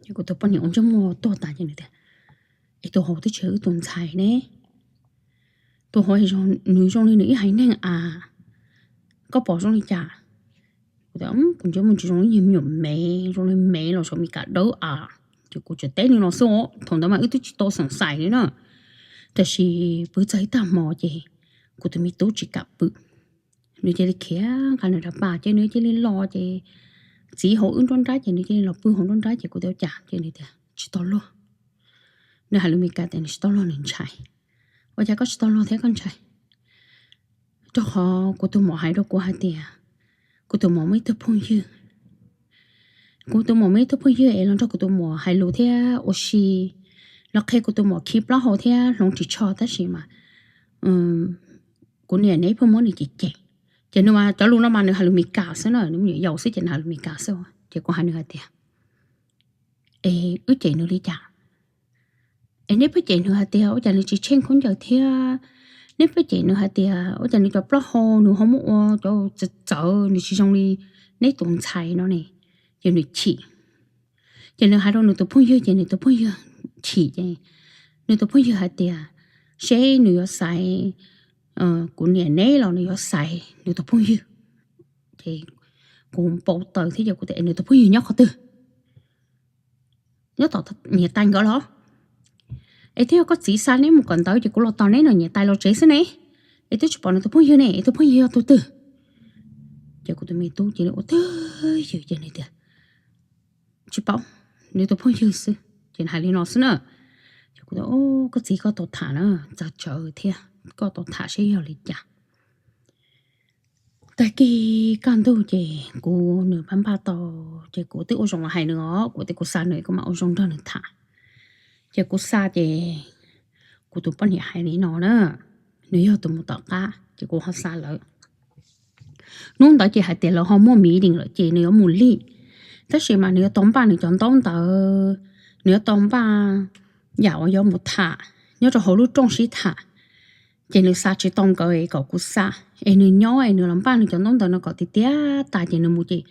Ces kuv tus poj niam ua ntsej muag tuag tas ces nws tias, Es tus hauv twb tsis yog wb tus ntxhais ne, tus hauv nws zoo li nws ib haiv neeg a, koj pom zoo li cas? Kuv tias, Kuv ntsej muag tsis zoo ib nyuag me nyuam me, zoo li me los saum Meskas dawb a. Ces kuv tsuas teb nws no xwb os, thaum ntawd mas wb twb tsis tau xeem xais li na. Tab sis pw txog ib tag hmo ces kuv tus me tub tsis kam pw, nws cia li khiav nqa nws dav pas ces nws cia li los ces txiv hauv wb nruab nrab ces nws cia li los pw hauv nruab nrab ces kuv tias, Ua cas? Ces nws tias tsis tau luag. Nws hais lus Meskas tias nws tsis tau luag nws ntshai. Ua cas koj tsis tau luag thiab koj ntshai? Rau qhov kuv tus muam hais rau kuv hais tias kuv tus muam muaj ib tug phooj ywg, kuv tus muam muaj ib tug phooj ywg es los nrog kuv tus muam hais lus thiab ua si, los qhia kuv tus muam khi plaub hau thiab hloov ris tsho tab sis mas kuv niam neb pheej muab nws cem cem. Ces nws mas cov lus no mas nws hais lus Meskas xwb na, nws me nyuam yaus xwb ces nws hais lus Meskas xwb. Ces kuv hais nws hais tias, Es wb cem nws li cas? Es neb pheej cem nws hais tias ua cas nws tsis tsheej khaub ncaws thiab, neb pheej cem nws hais tias ua cas nws cov plaub hau nws ho muab ua cov txawv txawv, nws tsis zoo li neb tus ntxhais no ne. Ces nws chim, ces nws hais rau nws tus phooj ywg ces nws tus phooj ywg chim ces nws tus phooj ywg hais tias seb nws yuav xaiv kuv niam neb los nws yuav xaiv nws tus phooj ywg. Ces kuv npau taws thiab ces kuv tias, Es nws tus phooj ywg nyob qhov twg? Nyob tom niam tais nkawd los? Es twb yog koj txiv xa neb mus kawm ntawv ces kuv los tos neb no niam tais los tsev xwb ne, es twb tsis pom nws tus phooj ywg ne, es tus phooj ywg yog tus twg? Ces kuv tus me tub cia li ua twj ywm ces nws tias, Tsis paub, nws tus phooj ywg xwb. Ces nws hais li no xwb na. Ces kuv tias, Koj txiv, koj tau tham na, txav tsawv thiab, koj tau tham seb yog li cas. Tag kis kaj ntug ces kuv nws pab npaj tau, ces kuv twb ua zoo los hais nws os, kuv tias kuv xa nws kuv mam ua zoo nrog nws tham. Ces kuv xa ces kuv tus poj niam hais li no na, nws yog tus mus tom qab ces kuv ho xa lawm. Hnub ntawd ces hais tias lawv ho muaj meeting lawm ces nws yuav mus lig, tab sis mas nws yuav tau npaj nws cov ntaub ntawv, nws yuav tau npaj yam uas yuav mus tham nyob rau hauv lub rooj sib tham. Ces nws xa tsis tau nkawd es kom kuv xa, es nws nyob es nws los npaj nws cov ntaub ntawv no kom tiav tiav tas ces nws mus ces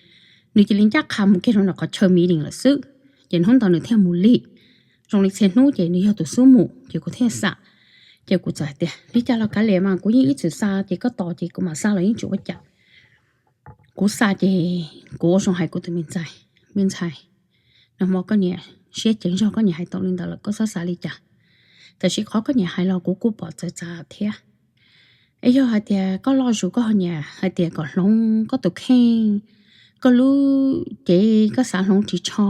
nws cia li ncaj qha mus kiag rau ntawm qhov chaw meeting lawm xwb. Ces hnub ntawd nws thiaj mus lig, zoo li txhia hnub ces nws yog tus xub mus ces kuv thiaj xa. Ces kuv txawm hais tias li cas los kav liam mas kuv yeej ib txwm xa ces koj tos ces kuv mam xa los yeej tsis ua cas. Kuv xa ces kuv ua zoo hais kuv tus me ntxhais, Me ntxhais, nag hmo koj niam siab ceev zog, koj niam hais tau li ntawd lawm koj txhob xav li cas. Tab sis qhov koj niam hais los kuv kuj pom txawv txav thiab. Es yog hais tias koj loj zus koj ho niam hais tias kom hloov koj tus kheej, koj lub cev koj xav hloov ris tsho,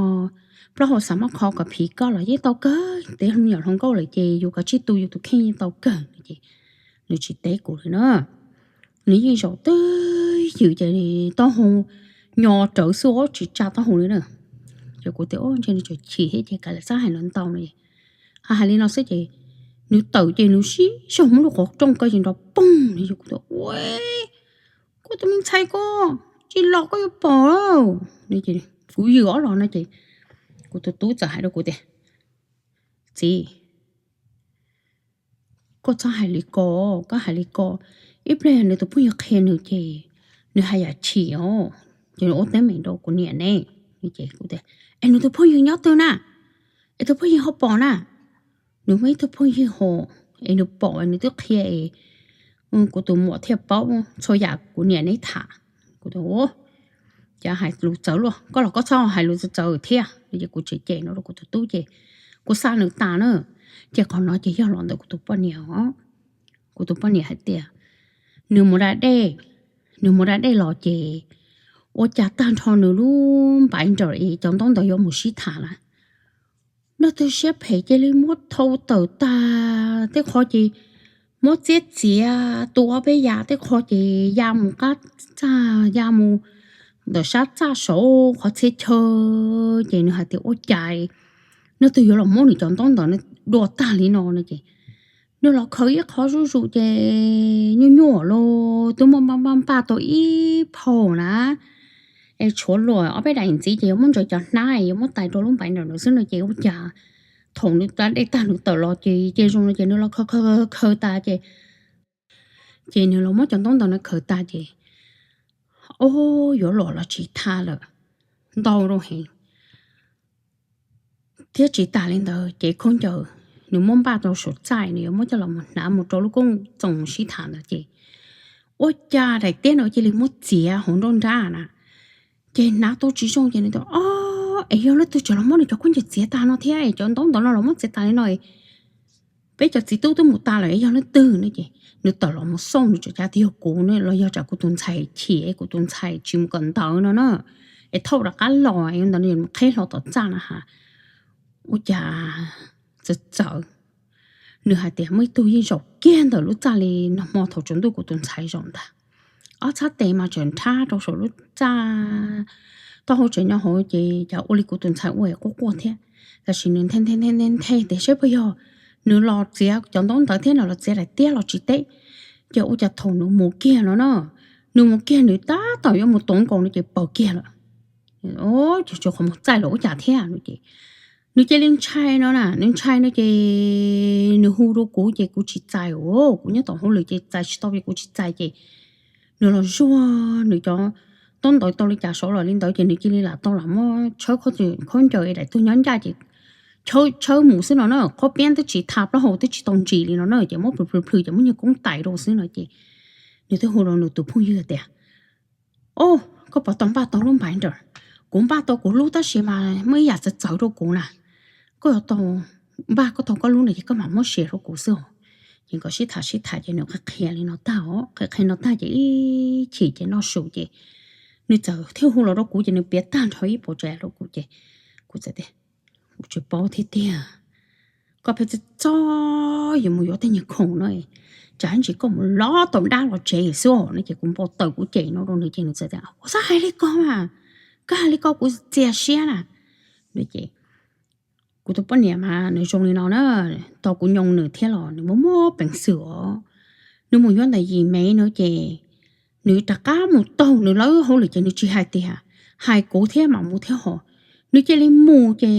plaub hau xav muab kho kom phim koj los yeej tau kawg, tes me nyuam hluas nkauj lawm ces yus kav tsij tu yus tus kheej yeej tau kawg no ces nws tsis teb kuv li na. Nws yeej zaum twj ywm ces taub hau nyo rawv xwb tsis tsa taub hau li na. Ces kuv tias, Ntshe nws tseem chim thiab ces kav liam txhob hais lawv ntau no. Hais li no xwb ces nws tawm ces nws sib zog muab lub qhov rooj ko ces nrov poog no. Kuv tias, Ua, koj tus me ntxhais ko, tsis los koj yuav pom. Kuv ywm ob los no ces Kuv tus tub txawm hais rau kuv tias, Txiv, koj txhob hais li ko, koj hais li ko, ib pliag nws tus phooj ywg qhia nws ces nws haj yam chim os, ces nws ua teeb meem rau kuv niam ne. Es kuv tias, Es nws tus phooj ywg nyob twg na? Es tus phooj ywg ho pom na? Nws muaj ib tug phooj ywg ho, es nws pom nws twb qhia es kuv tus muam thiaj paub txhua yam kuv niam neb tham. Kuv tias, Ua, cas hais lus txawv luaj, koj los koj txhob hais lus txawv thiab. Ces kuv tseem cem no rau kuv tus tub ces kuv xa nws tas na. Ces qhov no ces yog los ntawm kuv tus poj niam os. Kuv tus poj niam hais tias nws mus da dej, nws mus da dej los ces ua cas tag nrho nws lub npaiv nram es cov ntaub ntawv yuav mus sib tham lawm, leej twg siab phem cia li muab thau tawm tag, tej qho ces muab txiab txiav tu ob peb yav, tej qho ces ya mus qab txaj, ya mus ntawm sab txaj saud qhov txhia chaw. Ces nws hais tias ua cas leej twg yuav los muab nws cov ntaub ntawv dua tag li no no ces nws los khaws ib qho zuj zus ces nyuaj nyuaj los twb muab npaj npaj npaj tau ib phau na. Es tshuav luam ob peb daim ntxiv ces yuav muab ntsaws cov hnab yuav muab tais rau lub npaiv nram no xwb no ces ua cas thaum nws da dej tag nws tawm los ces zoo no ces nws los khaws khaws khaws tas ces, ces nws los muab cov ntaub ntawv no khaws tas ces, o, yuav los los tsis tau lawm, ntau rau heev thiab tsis tas li ntawd ces khaub ncaws nws muab npaj rau saum txaj nws yuav muab coj los mus hnav mus rau lub kooj txoos sib tham ntawd ces ua cas daim tiab no cia li muab txiav hauv nruab nrab na. Ces hnav tau tsis zoo ces nws tias, O, es yog leej twg tseem los muab nws cov khaub ncaws txiav tag no thiab es cov ntaub ntawv no los muab txiav tas li no, peb cov txiv tub twb mus tas lawm yog leej twg no ces nws tawm los mus xauj nws tseem cas tias yog kuv los yog tsam kuv tus ntxhais chim es kuv tus ntxhais tsis mus kawm ntawv no na, es thauj rov qab los ntawd qheb hlo tom txaj na has. Ua cas txawv txawv, nws hais tias muaj ib tug yeej zaum kiag ntawm lub txaj li nag hmo thaum tsaus ntuj kuv tus ntxhais zaum ntag. Ob txhab tes mas tseem nrhab rau saum lub txaj, taub hau tseem nyob hauv ces cas ua li kuv tus ntxhais ua quaj quaj thiab. Tab sis nws nthe nthe nthe nthe tias saib puas yog nws los txiav cov ntaub ntawv thiab nws los txiav daim tiab los tsis teb. Ces ua cas thaum nws mus kiag no na, nws mus kiag nws tab tom yuav mus tuav nkaus no ces paws kiag lawm. Ces tsuas qhov mus txaij los ua cas thiab no ces nws cia li ntshai no na, nws ntshai no ces nws hu rau kuv ces kuv tsis txais os, kuv nyob tom hauj lwm ces txais tsis tau ces kuv tsis txais ces nws los zuag nws cov ntaub ntawv tau li cas saud los li ntawd ces nws cia li lam tau lam muab tshawb khaub ncaws es daim tug nyob ncaj ces tshawb mus xwb no na, qhob piab twb tsis tha plaub hau twb tsis tau ntsis li no na ces muab plhws plhws plhws ces muab nyuag koob tais rau xwb no ces nws twb hu rau nws tus phooj ywg tias, O, koj puas tau npaj tau lub npaiv nram? Kuv npaj tau kuv lub tab sis mas muaj ib yam txawv txawv rau kuv na. Koj yuav tau npaj koj tau koj lub no ces koj mam muab share rau kuv xwb os. Ces nkawd sib tham sib tham ces nws qhia qhia li no tag os, qhia qhia no tag ces ib chim ces noj su ces nws txawm thiaj hu los rau kuv ces nws piav tag nrho ib puas tsav yam rau kuv ces kuv txawm tias, Kuv tsis paub thiab tiag, koj pheej txog yuav mus yuav tej nyuag khoom no, tsam ntsis koj mus lov tau dab los tsev xwb os no ces kuv npau taws kuv cem no rau nws ces nws txawm tias, Ua txhob hais li ko mas, koj hais li ko kuv txias siab na. No ces kuv tus poj niam mas nws zoo li no na, tau kuv nyoo nws thiab los nws muaj muaj peev xwm os. Nws mus yuav ntawm yim mev no ces nws rov qab mus taug nws lawv hauj lwm ces nws tsis hais tias, hais kuv thiab mam mus thiab ho. Nws cia li mus ces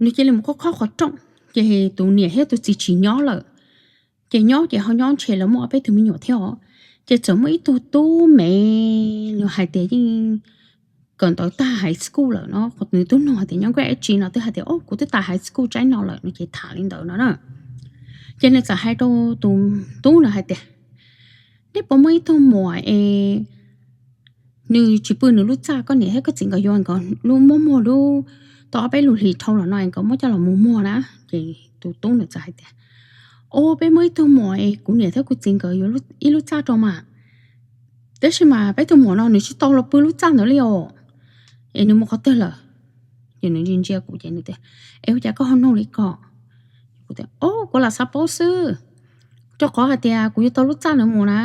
nws cia li mus khob khob qhov rooj ces tus niam thiab tus txiv tsis nyob lawm. Ces nyob ces ho nyob ntshe lawv muaj ob peb tug me nyuam thiab os. Ces txawm muaj ib tug tub me, nws hais tias yeej kawm ntawv tag high school lawm no, nws tub nug hais tias nyob grade ib tsi no twb hais tias, O, kuv twb tas high school tsaib no lawm no ces tham li ntawd no na. Ces nws txawm hais rau tus tub ntawd hais tias, Neb puas muaj ib tug muam es nws tsis pw nws lub txaj, koj niam thiab koj txiv nkawd yuav nkawd lub muab muag lub, tau ob peb lub hlis dhau los no es nkawd muab coj los mus muag na? Ces tus tub ntawd txawm hais tias, O, peb muaj ib tug muam es kuv niam thiab kuv txiv nkawd yuav ib lub txaj rau mas, tab sis mas peb tug muam no nws tsis tau los pw lub txaj ntawd li os, es nws mus qhov twg lawm? Ces nws ntsia ntsia kuv ces nws tias, Es ua cas koj ho nug li ko? Kuv tias, O, kuv lam xav paub xwb, rau qhov hais tias kuv yuav tau lub txaj ntawd mus na.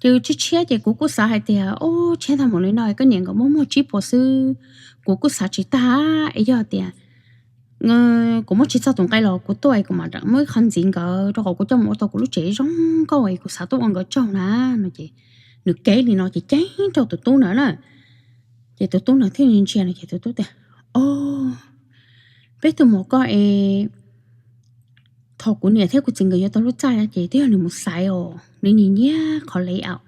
Ces tshiab tshiab ces kuv kuj xav hais tias, O, tshiab tag mus li no koj niam nkawd muab muag tsib puas xwb, kuv kuj xav tsis tag. Es yog tias kuv muab tsis txog tus nqe los kuv tuaj es kuv mam muab ib qho ntxiv nkawd, rau qhov kuv coj mus ua tau kuv lub tsev zoo nkauj es kuv xav tuaj ua nkawd tsaug na. No ces nws kev li no ces ceeb rau tus tub ntawd na. Ces tus tub ntawd thiaj li ntsia no ces tus tub tias, O, Peb tug muam koj es thaum kuv niam thiab kuv txiv nkawd yuav tau lub txaj no ces twb yog nws mus xaiv os, nws nyiam nyiam qhov layout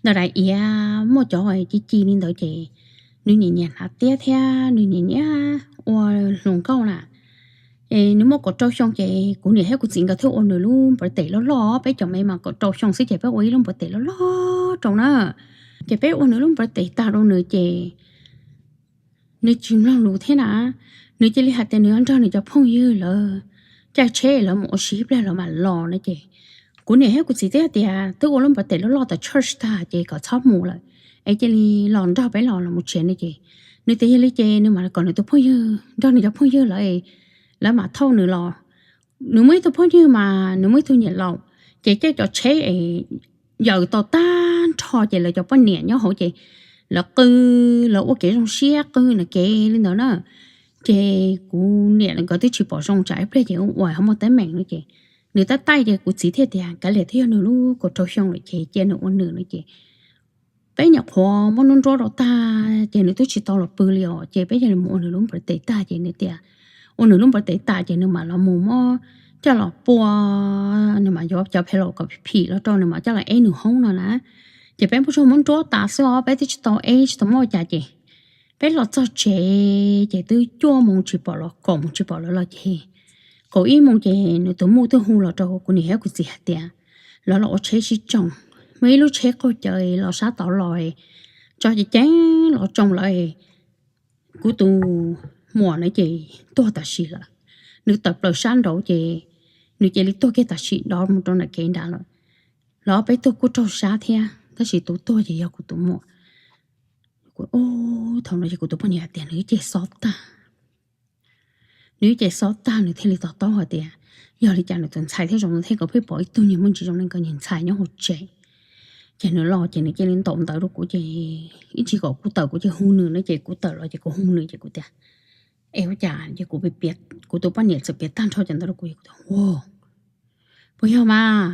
ntawm daim iav, muaj cov ci ci li ntawd ces nws nyiam nyiam hnav tiab thiab nws nyiam nyiam ua hluas nkauj na. Es nws muaj kaum rau xyoo ces kuv niam thiab kuv txiv nkawd thiaj ua nws lub birthday loj loj, peb cov me mas kaum rau xyoo xwb ces peb ua ib lub birthday loj loj rau na. Ces peb ua nws lub birthday tag rau nws ces nws tsis mloog lus thiab na. Nws cia li hais tias nws yuav nrog nws cov phooj ywg lawv caij tsheb lawv mus ua si ib pliag lawv mam los no ces kuv niam thiab kuv txiv twb tias twb ua lub birthday loj loj tom church tag ces kom txhob mus lawm es cia li los nrog peb los los mus tsev no ces nws tias yog li ces nws mam kom nws tus phooj ywg nrog nws cov phooj ywg lawv, lawv mam thauj nws los. Nws muaj ib tug phooj ywg mas nws muaj ib tug niam laus ces caij cov tsheb es yaws tau tag nrho ces lawv cov poj niam nyob hauv ces lawv qw, lawv ua kev zoo siab qw na kev li ntawd na. Ces kuv niam nkawd twb tsis pom zoo tsam ib pliag ces ua ho muaj teeb meem no ces nws tab taij ces kuv txiv thiaj tias kav liam twb yog nws lub kaum rau xyoo lawm ces cia nws ua nws no ces peb nyuam qhuav muab nruab nruab rau tag ces nws twb tsis tau los pw li os ces peb cia li mus ua nws lub birthday tag ces nws tias ua nws lub birthday tas ces nws mam los mus muab coj los pua, nws mam yuav cov phe los kom phim los rau nws mam coj los eb nws hoob no na. Ces peb muab tsuag muab nruab tas xwb os, peb twb tsis tau eb tsis tau muab ua cas ces peb los txog tsev ces twb cuaj moos tsis pom los kaum moos tsis pom lawv los ces kaum ib moos ces nws tus muam twb hu los rau kuv niam thiab kuv txiv hais tias lawv los ua tsheb sib tsoo, muaj ib lub tsheb qaug cawv los sab tod los tso ceev ceev los tsoo lawv. Kuv tus muam na ces tuag tam sim lawm, nws tawm plaws sab nraud ces nws cia li tuag kiag tam sim dov mus rau nram kev nrad lawm. Lawv ob peb tug kuj raug sab thiab tab sis tus tuag ces yog kuv tus muam. Thaum no ces kuv tus poj niam hais tias nws ib ce xob tag, nws ib ce xob tag nws thiaj li to taub hais tias yog li cas nws tus ntxhais thiaj zoo no thiab nkawd pheej pom ib tug niag muaj ntsis zoo li nkawd niag ntxhais nyob hauv tsev. Ces nws los ces nws cia li ntaus ntawv rau kuv ces ib ntsis kom kuv tawm kuv cia hu nws no ces kuv tawm los ces kuv hu nws ces kuv tias es ua cas ces kuv, kuv tus poj niam txawm piav tag nrho cov ntawd rau kuv es kuv tias ua puas yog mas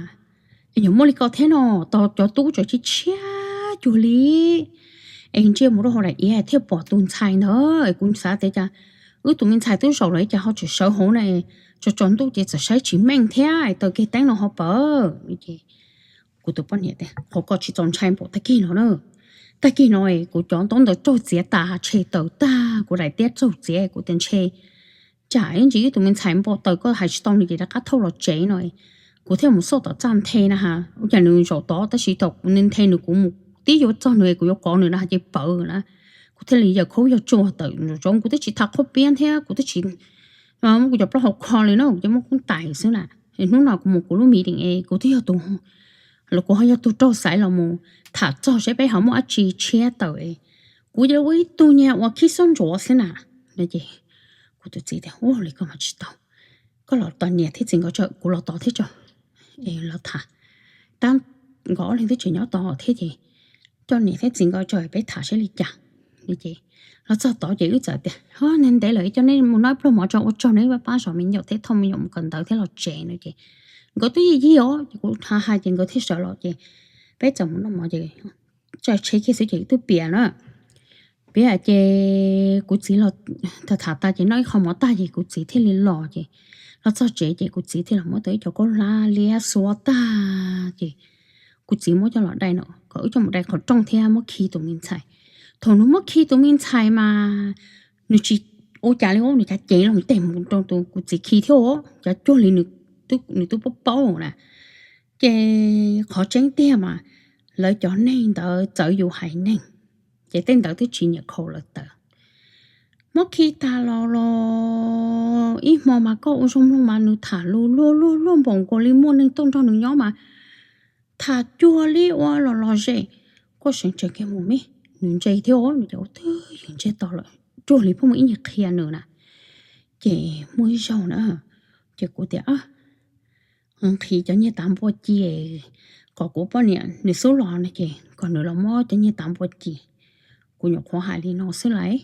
es nyuam muaj li ko thiab no, tos cov tub tseem tshiab tshiab cuag li es ntsia mus rau hauv daim iav thiaj pom tus ntxhais ntawd es kuv xav tias cas wb tus me ntxhais twb zaum lawm cas ho tseem sawv hauv na, tsaus tsaus ntuj ces txawm saib tsis meej thiab taws kiag teeb no ho pawv. Kuv tus poj niam tias qhov ko tsis txaus ntshai npaum tag kis no na, tag kis no kuv cov ntaub ntawv raug txiav tas, tshe taws tag, kuv daim tiab raug txiav, kuv tias ntshe tsam ib ntsis wb tus me ntxhais npau taws koj hais tsis tau nws ces rov qab thauj los tsev no, kuv thiaj mus xauj tom txaj nthe na ha, ua cas nws zaum tod tab sis thaum kuv nthe nws kuv mus tib yuav txog nws kuv yuav kov nws na ha ces pawv na, kuv thiaj li yawm khaub yawg tsuag tawm nraum zoov, kuv twb tsis tham qhuab piab thiab kuv twb tsis muab kuv cov plaub hau kho li na, kuv cia muab koob tais xwb na. Hnub no kuv mus kuv lub meeting es kuv twb yog tus, los kuv ho yog tus raug xaiv los mus tham txog seb peb ho muaj dab tsi tshiab tawm es kuv cia li ua ib tug niag uas khib xub ntsuav xwb na. No ces kuv tus txiv tias ua li koj mas tsis tau, koj los tos niam thiab txiv nkawd tso, kuv los tos thiab tso, los tham. Tab nkawd ob leeg twb tseem nyob tod thiab ces coj niam thiab txiv nkawd tso peb tham saib li cas. Ces los txog tod ces wb txawm tias ho ntev lawm coj nej mus noj ib pluag mov tso, ua tsaug nej pab zov me nyuam thiab thauj me nyuam mus kawm ntawv thiab los tsev no ces nkawd twb yig yig os ces kuv hais hais ces nkawd thiaj sawv los ces peb txawm mus noj mov ces tsav tsheb kiag xwb ces wb twb piav na. Piav ces kuv txiv los tham tham tas ces noj ib qho mov tag ces kuv txiv thiaj li los ces los txog tsev ces kuv txiv thiaj los muab tau ib co khaub hlab liab xuab tag ces kuv txiv muab coj los dai no kom wb coj mus dai qhov rooj thiab muab khi tus me ntxhais. Thaum nws muab khi tus me ntxhais mas nws tsis ua cas li, nws cav ceev los tes mus rau tus kuv txiv khi thiab, cav cuag li nws twb paub paub na. Ces qhov tseeb tiag mas lawv cov neeg ntawd txawv yus haiv neeg, ces tej ntawd twb tsis nyiam khaus lawv tawv. Muab khi tag los los ib hmo mas koj ua zoo mloog mas nws tham lus luag luag luag npaum nkaus li muaj neeg tuaj nrog nws nyob mas tham cuag li ua los los zem. Koj seev tsees kiag mus me, nws ntse thiab, nws ces ua twb ywm ntsiag to lawm, cuag li pheej muaj ib nyuag qhia nws na. Ces muaj ib zaug na, ces kuv tias nqhis cov niag tav npua ci kom kuv poj niam nws xub los no ces kom nws los muab cov niag tav npua ci. Kuv nyuam qhuav hais li no xwb lauj.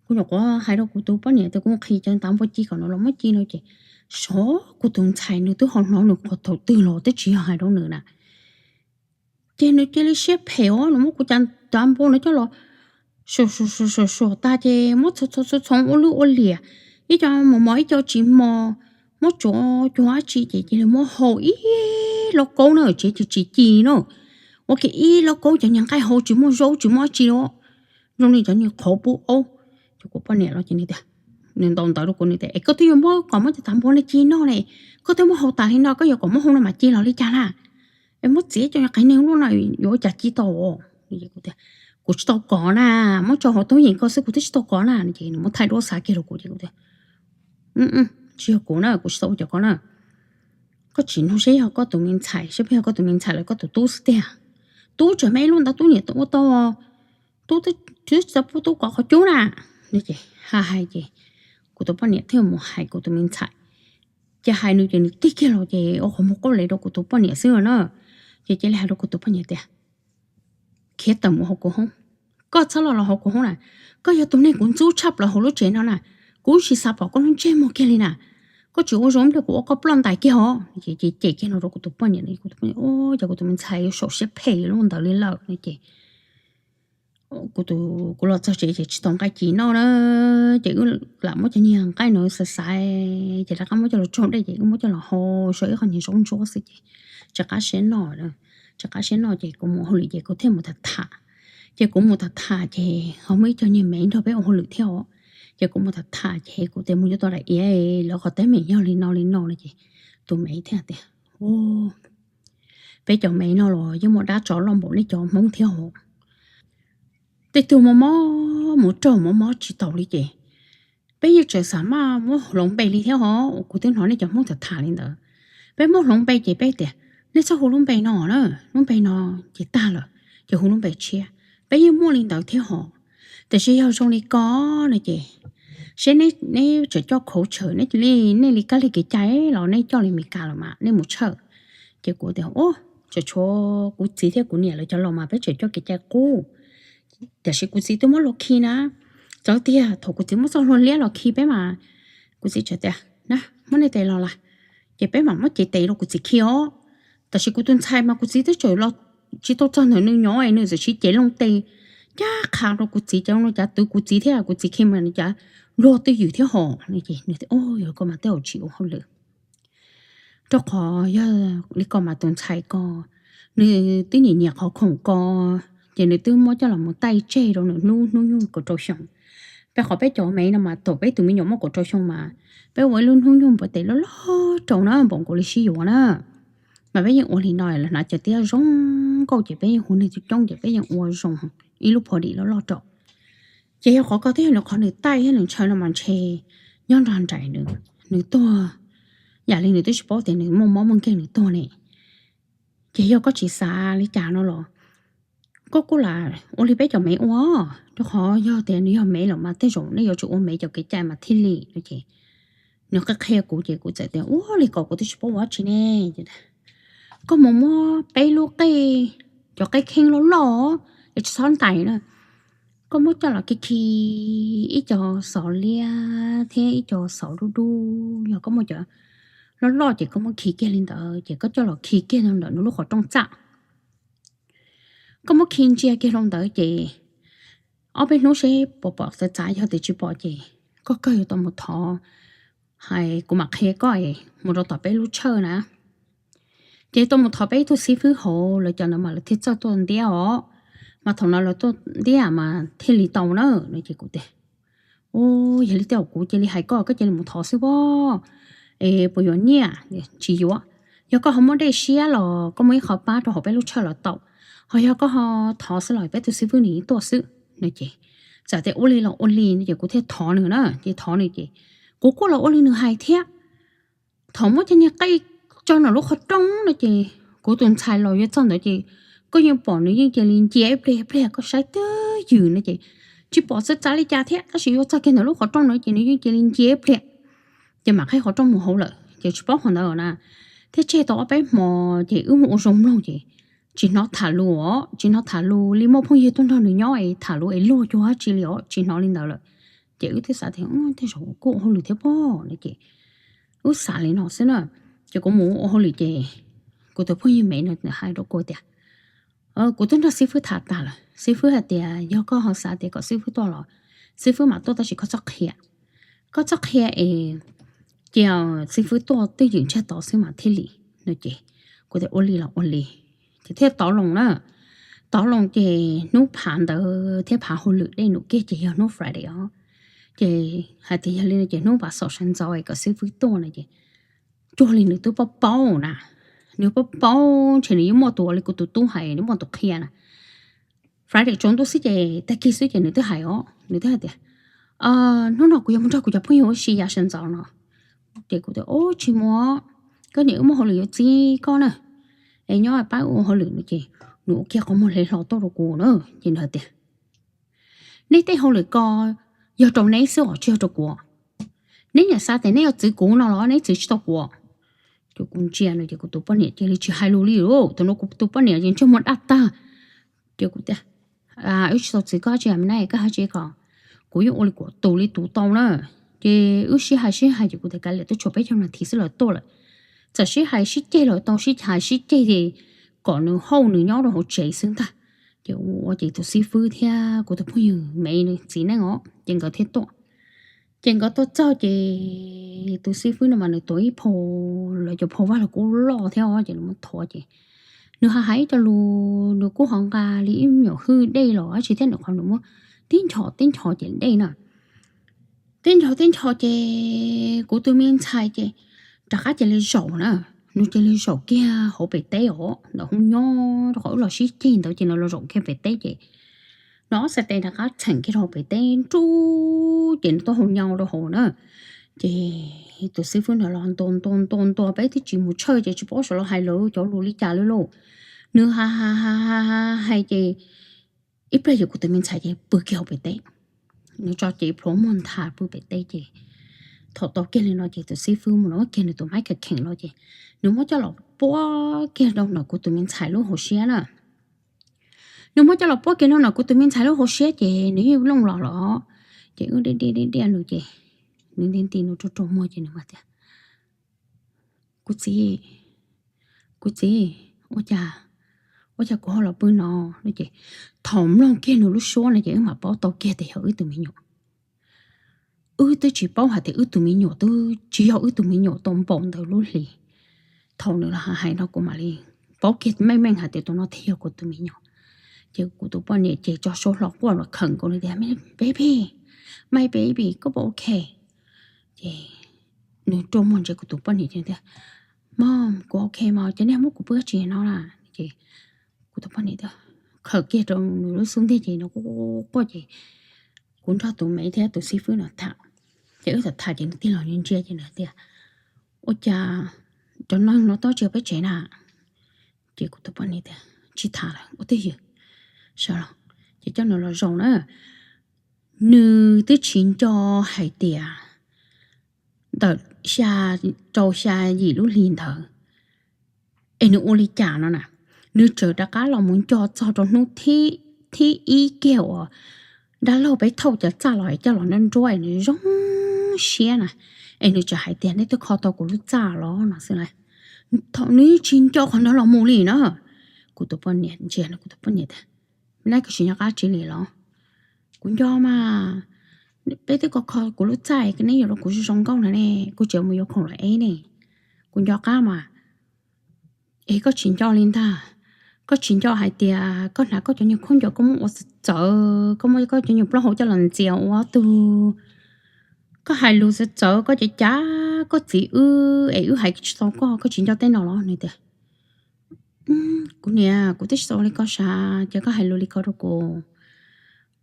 Kuv nyuam qhuav hais rau kuv tus poj niam tias kuv nqhis cov tav npua ci kom nws los muab ci no ces xyov kuv tus ntxhais nws twb ho hnov nws qhov thaum twg los twb tsis yog hais rau nws na. Ces nws cia li siab phem os, nws muab kuv cov tav npua no coj los suam suam suam suam tag ces muab txhoov txhoov ua lwj ua liam, ib co mos mos ib co tsis mos, muab tsuav cuag dab tsi ces cia li muab hau ib lauj kaub na, tsev tsis ci na, ua kiag ib lauj kaub cov niag nqaij hau tsis muaj zaub tsis muaj dab tsi li, zoo li cov niag qhauv pub aub. Ces kuv poj niam los ces nws tias, nws ntaus ntawv rau kuv nws tias, Es koj twb yuav muab kom muab cov tav npua no ci noj ne, koj twb muab hau tas li no koj yuav kom muab hau no mas ci los li cas na? Es muab txiav cov niag qe neeg luaj no yuav ua cas ci tau? Kuv tsis tau kov na, muab tso hauv tub yees koj xwb kuv twb tsis tau kov na. Ces nws muab thaij duab xa kiag rau kuv ces kuv tias, Tsis yog kuv na, kuv tsis tau ua cov ko na. Koj tsis nug seb yog koj tus me ntxhais, seb puas yog koj tus me ntxhais los koj tus tub xwb tiag. Tub tseem me ib lub ntawd tub niam ua tau, tub twb tsis tau pub tub kov qhov cub na. Ces hais hais ces kuv tus poj niam thiaj mus hais kuv tus me ntxhais. Ces hais nws ces nws tig kiag los ces ua qhov muag qauj lev rau kuv tus poj niam xwb na. Ces cia li hais rau kuv tus poj niam tias, Khiav tawm mus hauv kuv hoob, koj txhob los los hauv kuv hoob na. Koj yog tus neeg kuv ntxub tshaj plaws hauv lub tsev no na. Kuv tsis xav pom koj lub ntsej muag kiag li na. Koj tsis ua zoo ib pliag kuv ua koj ploj ntais kiag os. Ces cem kiag no rau kuv tus poj niam, kuv tus poj niam, Ua cas kuv tus me ntxhais yuav saum siab phem lub ntawd li lawm no? Ces kuv tus, kuv los txog tsev ces tsis tau nqaij ci noj na. Ces wb lam muab cov niag nqaij no xav xaiv ces rov qab muab coj los tso dej ces wb muab coj los hau saum ib qho niag zaub ntsuab xwb ces tsis qab siab noj. Tsis qab siab noj ces kuv mus ua hauj lwm ces kuv thiaj mus tham tham. Ces kuv mus tham tham ces ho muaj ib co niag me nrog peb ua hauj lwm thiab os. Ces kuv mus tham tham ces kuv tias mus yuav tau daim iav, lawv qhov teeb meem yog li no li no no ces tus me thiaj tias, Peb cov me no los yeej muaj dab tsov loj npaum nej cov Hmoob thiab hos. Tej tug mob mob mus raug mob mob tsis taus li ces peb yeej tseem xav maj muab hloov npe li thiab hos. Kuv twb hnov nej cov Hmoob tham tham li ntawd. Peb muab hloov npe ces peb tias nej txhob hu lub npe no na, lub npe no ces tag lawm, ces hu lub npe tshiab. Peb yeej muaj li ntawd thiab hos. Tiam sis yog zoo li ko no ces seb neb tseem coj khauv tshawm, nej li, nej li kab li kev cai los nej coj li Meskas los mas nej mus tshawj. Ces kuv tias, Ua, tseem tshuav kuv txiv thiab kuv niam lawv cov los mas peb tseem coj kev cai qub. Tiam sis kuv txiv twb muab luag khi na. Txawm tiag thaum kuv txiv muab txoj hlua liab los khi peb mas kuv txiv tseem tias, Na, muab nej tes los lawm ces peb mam muab cev tes rau kuv txiv khi os. Tiam sis kuv tus ntxhais mas kuv txiv twb tseem los tsis tau txog ntawm nws nyob es nws txawm siv cev loo tes ncaj qha rau kuv txiv, ces no cas twv kuv txiv thiab kuv txiv khi mas cas luag twj ywm thiab hos. Nws tias, Yog ko mas tej zaum tsis ua hauj lwm, rau qhov yog li ko mas tus ntxhais ko nws twb nyiam nyiam qhov khoom ko, ces nws twb muab coj los mus taij tseg rau nws hnub hnub nyoog kaum rau xyoo. Peb qhov peb cov me no mas thaum peb tus me nyuam muaj kaum rau xyoo mas peb ua ib lub hnub nyoog npua tes loj loj rau na, npaum nkaus li sib yuav na. Mas peb yeej ua li no, lawv hnav cov tiab zoo nkauj ces peb yeej hu neeg coob coob ces peb yeej ua zoo ib lub pho dim loj loj rau. Ces yog qhov ko twb yog nws qhov nws taij thiab nws ntshaw no mas ntshe nyob nrog nraim nws, nws tuag, yam li nws twb tsis paub tias nws muaj mob muaj nkeeg nws tuag ne. Ces yog koj tsis xav li cas no los koj kuj lam ua li peb cov me ua, rau qhov yog tias nws yog me lawm mas tej zaum nej yuav tsum ua me cov kev cai mas thiaj li no. Ces nws qhia qhia kuv ces kuv txawm tias, Ua li ko kuv twb tsis paub ua dab tsi ne. Koj mus muab peb lub qej, cov qej kheeb loj loj es tsis txhob ntais na, koj muab coj los khi khi ib co xov liab thiab ib co xov dub dub, yog koj muaj cov loj loj ces koj muab khi kiag li ntawd ces koj coj los khi kiag rau ntawm nws lub qhov rooj txaj. Koj muab khi ntsia kiag rau ntawd ces ob peb hnub seb puas pom txav txav, yog tias tsis pom ces koj kawg yuav tau mus thov, hais kuv mam qhia koj mus rau tom peb lub tshawj na. Ces tau mus thov peb ib tug xib fwb hauv lawv cov ntawd mas lawv thiaj txawj tuaj ntiab os, mas thaum no lawv tuaj ntiab mas thiaj li tau na no. Ces kuv tias, Yog li tej zaum kuv cia li hais koj, koj cia li mus thov xwb pob, es puas yuav nyiaj? Tsis yuav. Yog koj ho muaj dej siab los koj muaj ib qho pab rau hauv peb lub tshawj los tau, ho yog koj ho thov xwb los peb tus xib fwb nws yeej tuaj xwb no. Ces txawm tias ua li los ua li no ces kuv thiaj thov nws na, ces thov nws ces kuv kuj los ua li nws hais thiab. Thaum muab cov niag qej tso ntawm lub qhov rooj no ces kuv tus ntxhais los yuav txog ntawd ces koj yeej pom nws yeej cia li ncia ib pliag ib pliag, koj saib twb ywm no ces tsis pom txav txav li cas thiab, tab sis yuav txog kiag ntawm lub qhov rooj no ces nws yeej cia li ncia ib pliag. Ces mam qhib qhov rooj mus hauv lawm ces tsis paub qhov ntawd na. Thiab tseg tau ob peb hmo ces wb mus ua zoo mloog ces tsis hnov tham lus os, tsis hnov tham lus li, muaj phooj ywg tuaj nrog nws nyob es tham lus es luag cuag dab tsi li os, tsis hnov li ntawd lawm. Ces wb thiaj xav tias tej zaum kuj ua hauj lwm thiab pob no ces wb xav li no xwb na. Ces kuv mus ua hauj lwm ces kuv tus phooj ywg me no hais rau kuv tias, kuv twb nrog xib fwb tham tas lawm, xib fwb hais tias yog koj ho xav tias kom xib fwb tuaj los xib fwb mam tuaj, tab sis koj txhob qhia. koj txhob qhia es cia xib fwb tuaj twj ywm ntsiag to xwb mas thiaj li no ces kuv tias ua li los ua li. Ces thiaj tov loo na, tov loo ces hnub phav ntawd thiab phav hauj lwm dej num kiag ces yog hnub Friday os. Ces hais tias yog li no ces hnub phav xaum sawv ntxov kom xib fwb tuaj no ces cuag li nws twb paub paub na, nws paub paub ntshe nws yeej muaj tus ua li kuv tus tub hais, nws muaj tus qhia na. Friday tsaus ntuj xwb ces tag kis xwb ces nws twb hais os, nws twb hais tias hnub no kuv yuav mus nrog kuv cov phooj ywg ua si yav sawv ntxov no. Ces kuv tias o tsis mus, koj niam wb muaj hauj lwm yuav txib koj na, es nyob pab ua hauj lwm no ces nws ua kiag qhov muag hle hlo tuaj rau kuv na ces nws hais tias neb tej hauj lwm ko yog rau neb xwb os tsis yog rau kuv. Neb nyiam xav tias neb yuav txwv kuv no los neb txwv tsis tau kuv. Ces kuv ntsia no ces kuv tus poj niam cia li tsis hais lus li lauj, tus no kuv tus poj niam ces ntsej muag daj tag. Ces kuv tias wb tsis tau txwv koj tsi me na, koj hais tsi kom kuv yeej ua li kuv tus li tus tau na. Ces wb sib hais sib hais ces kuv tias kav liam, twb tshuav peb caug nas this xwb lawv tuaj lawm, txawm sib hais sib ceg los tau, sib hais sib ceg ces kom nws hauj nws nyob rau hauv tsev xwb ntag. Ces ua ces tus xib fwb thiab kuv tus phooj ywg me nws txiv neej os ces nkawd thiaj tuaj. Ces nkawd tuaj txog ces tus xib fwb no mas nws tuav ib phau, lawv cov phau vaj los kuj loj thiab os, ces nws muab thuav ces nws ho hais ib co lus, nws kuj ho nqa li ib me nyuam hwj dej los dab tsi thiab, nws qhov nws muab tib nchos tib nchos ces dej na, tib nchos tib nchos ces kuv tus me ntxhais ces rov qab cia li zaum na, nws cia li zaum kiag hauv pem teb os, ntawm hoob nyob rau qhov wb los sib ceg ntawd ces nws los zaum kiag pem teb ces no ob xav tes rov qab txheem kiag rau hauv pem teb nrub ces nws tuaj hau nyau rau hauv na. Ces tus xib fwb ntawd los ntua ntua ntua ntua peb twb tsis mus tshawj ces tsis paub sawv los hais lawv cov lus li cas li lauj. Nws hais hais hais hais hais ces ib pliag ces kuv tus me ntxhais ces pw kiag hauv pem teb, nws tso cev plhuav muag nthav pw pem teb ces thaum tau kiag li no ces tus xib fwb mus no kiag nws tus maib kheem kheem los ces nws muab coj los puab kiag rau ntawm kuv tus me ntxhais lub hauv siab na. Nws muab coj los puab kiag rau ntawm kuv tus me ntxhais lub hauv siab ces nws yeej looj los los, ces wb diaj diaj diaj diaj nws ces nws nti nti nws rau rau muag ces nws mas tias kuv txiv, kuv txiv, ua cas, ua cas kuv ho los pw no? Ces thaum mloog kiag nws lub suab no ces wb mam paub tau kiag tias yog wb tus me nyuam. Wb twb tsis paub hais tias wb tus me nyuam twb tsis yog wb tus me nyuam tau npaum ntawd lub hli. Thaum nws los hais no kuv mam li paub kiag meej meej hais tias tus no thiaj yog kuv tus me nyuam. Ces kuv tus poj niam ces tso suab hlo quaj los khawm nkaus nws tias baby, my baby, koj puas ok? Ces nws rua muag ntsia kuv tus poj niam tias mom, kuv ok mas, ces nej muab kuv pw dab tsi no na? Ces kuv tus poj niam khawm kiag rau nws lub xub ntiag ces nws quaj quaj ces kuv nrog tus me thiab tus xib fwb no tham. Ces wb tham tham ces nws tig los ntsia ces nws tias ua cas cov neeg no tuaj tsis peb tsev na? Ces kuv tus poj niam tias tsis tham lawm, ua twj ywm, sawv los. Ces coj nws los zaum na. Nws twb tsis nco hais tias ntawm xya rau xya yim lub hli ntawd es nws ua li cas no na, nws txawm rov qab los mus nco txog rau hnub thib ib kiag uas dab laug peb thauj cov txaj los es coj los nruab nruab es nws zoo siab na, es nws txawm hais tias nej twb kho tau kuv lub txaj los no xwb na. Thaum nws tsis nco qhov ntawd los mus li na, kuv tus poj niam ntsia kuv tus poj niam tias neb koj tsis nco qab tsi li los? Kuv nco mas, peb twb kho kho kuv lub txaj, neb yuav rau kuv zoo nkauj no ne, kuv tseem mus yuav khoom los eb ne, kuv nco qab mas. Es koj tsis nco li ntag, koj tsis nco hais tias koj hnav koj cov nyuag khaub ncaws koj muab ua txawv txawv, koj muab koj cov nyuag plaub hau coj los ntxias ua tug, koj hais lus txawv txawv, koj cav cav koj txiv wb es wb hais tsis tau koj, koj tsis nco tej no los? Nws tias kuv niam, kuv twb tsis tau ua li koj sav, ces koj hais lus li ko rau kuv.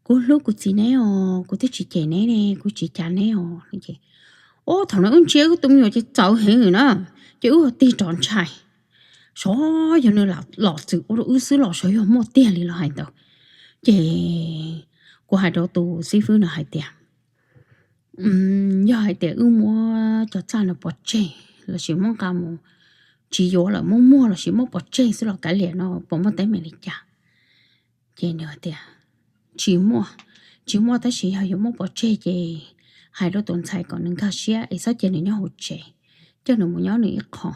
Kuv hlub kuv txiv neb os, kuv twb tsis cem neb ne, kuv tsis cav neb os. Ces ub, thaum no wb ntsia wb tus me nyuam ces txawv heev na, ces wb tig rov ntshai. Sav yog nws los txwm ua rau wb xwb los sav yog muaj tiag li los hais ntawd. Ces kuv hais rau tus xib fwb no hais tias yog hais tias wb muab cov txaj no pov tseg lossis muab nqa mus tsis yuav lawm, muab muag lossis muab pov tseg xwb los kav liam no puas muaj teeb meem li cas? Ces nws hais tias tsis muaj, tsis muaj, tab sis yog yuav muab pov tseg ces hais rau tus ntxhais kom nws nkag siab es txhob cia nws nyob hauv tsev, coj nws mus nyob nws ib qho.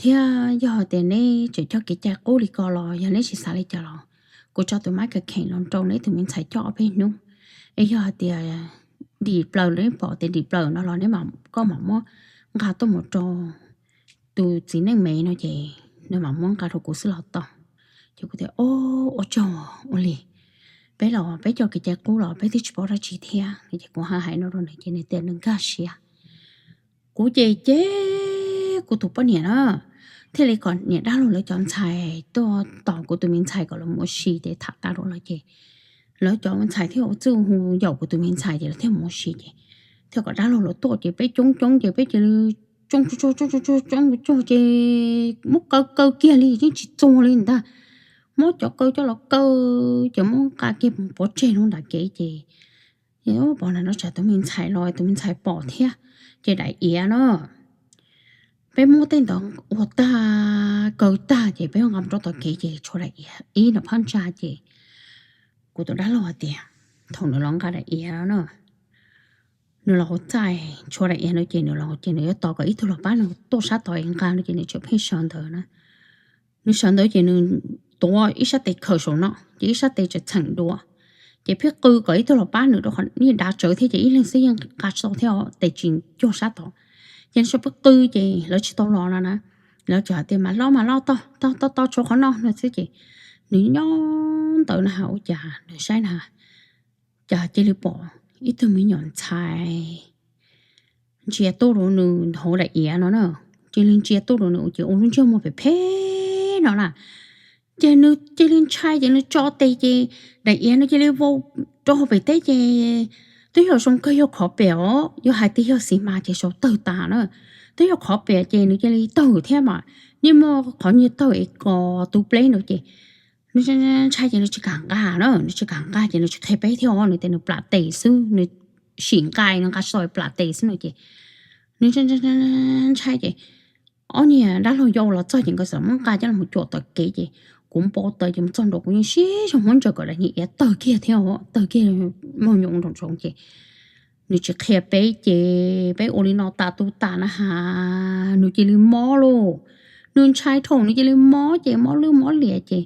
Thiab yog hais tias neb tseem coj kev cai qub li ko los yog neb tsis xav li cas los kuv tso tus mab kheem kheem los rau neb tus me ntxhais coj ob peb hnub. Es yog hais tias dim plaws, neb pom tias dim plaws no los neb mam, koj mam muab nqa tuaj mus rau tus txiv neej me no ces nws mam muab nqa rau kuv xwb los tau. Ces kuv tias, Ua tsaug, ua li, peb los peb coj kev cai qub los peb twb tsis paub dab tsi thiab. Ces kuv hais hais no rau nws ces nws tias nws nkag siab. Kuv ces ces kuv tus poj niam na thiaj li kom niam dab laug lawv cov ntxhais tuaj tos kuv tus me ntxhais kom lawv mus ua si ces tham tas rau lawv ces lawv cov ntxhais thiaj ua txuj hu yaum kuv tus me ntxhais ces lawv thiaj mus ua si ces thiaj kom dab laug lawv tuaj ces peb coob coob ces peb cia li tsoo tsoo tsoo tsoo ces muab kaw kaw kiag li yeej tsis txuag li ntag. Muab cov kaw coj los kaw ces muab nqa kiag pov tseg lub nram kev ces pov na no tsam tus me ntxhais los tus me ntxhais pom thiab. Ces daim iav no peb muab tej ntawd ua tag kaw tag ces peb nqa mus rau tom kev ces tshuav daim iav ib nram phab ntsa ces kuv tus dab laug hais tias thaum nws los nqa daim iav no nws los hauv txaj tshuav daim iav no ces nws los ces nws yuav tos kom ib tug los pab nws tuaj sab tod nqa no ces nws tseem pheej sawv ntawd na. Nws sawv ntawd ces nws tuav ib sab tes khaws saum no ces ib sab tes tseem txheem duav ces pheej qw kom ib tug los pab nws rau qhov yeej dav tsawv thiab ces ib leeg xwb yeej nqa tsis tau thiab tes tsis cuag sab tod. Ces nws sawv pheej qw ces lawv tsis tau los no na. Lawv tseem hais tias mas los mas los, tau tau tau tshuav qhov no no xwb ces nws nyob ntawd na has ua cas nws saib na cas cia li pom ib tug me nyuam ntxhais ntsia tuaj rau nws hauv daim iav no na. Cia li ntsia tuaj rau nws ces ua lub ntsej muag phem phem no na. Ces nws cia li ntshai ces nws tso tes ces daim iav no cia li vau rau hauv pem teb ces twb yog zoo kawg yog khov pem os, yog hais tias yog xiv mas ces sau tawg tas na. Twb yog khov pem ces nws cia li tawg thiab mas yeej muaj qhov nyiag tawg es kos tu pleb no ces nws ntshai ces nws tsis kam nqa na, nws tsis kam nqa ces nws tsis qhia peb thiab os, nws tias nws plam tes xwb, nws sim nqa nws nqa tsis tau plam tes xwb no ces nws ntshai ces ob niag dab laug yau los txog ces nkawd xav muab nqa coj los cuam tom kev ces kuv npau taws ces mus txog nraum kuv yeej sib zog muab ntsaws kom daim niag iav tawg kiag thiab os, tawg kiag mog nyoos nroos nroos ces nws tsis qhia peb ces peb ua li no tas tu tas na has nws cia li mob lauj. Nws ntshai dhau nws cia li mob ces mob lwj mob liam ces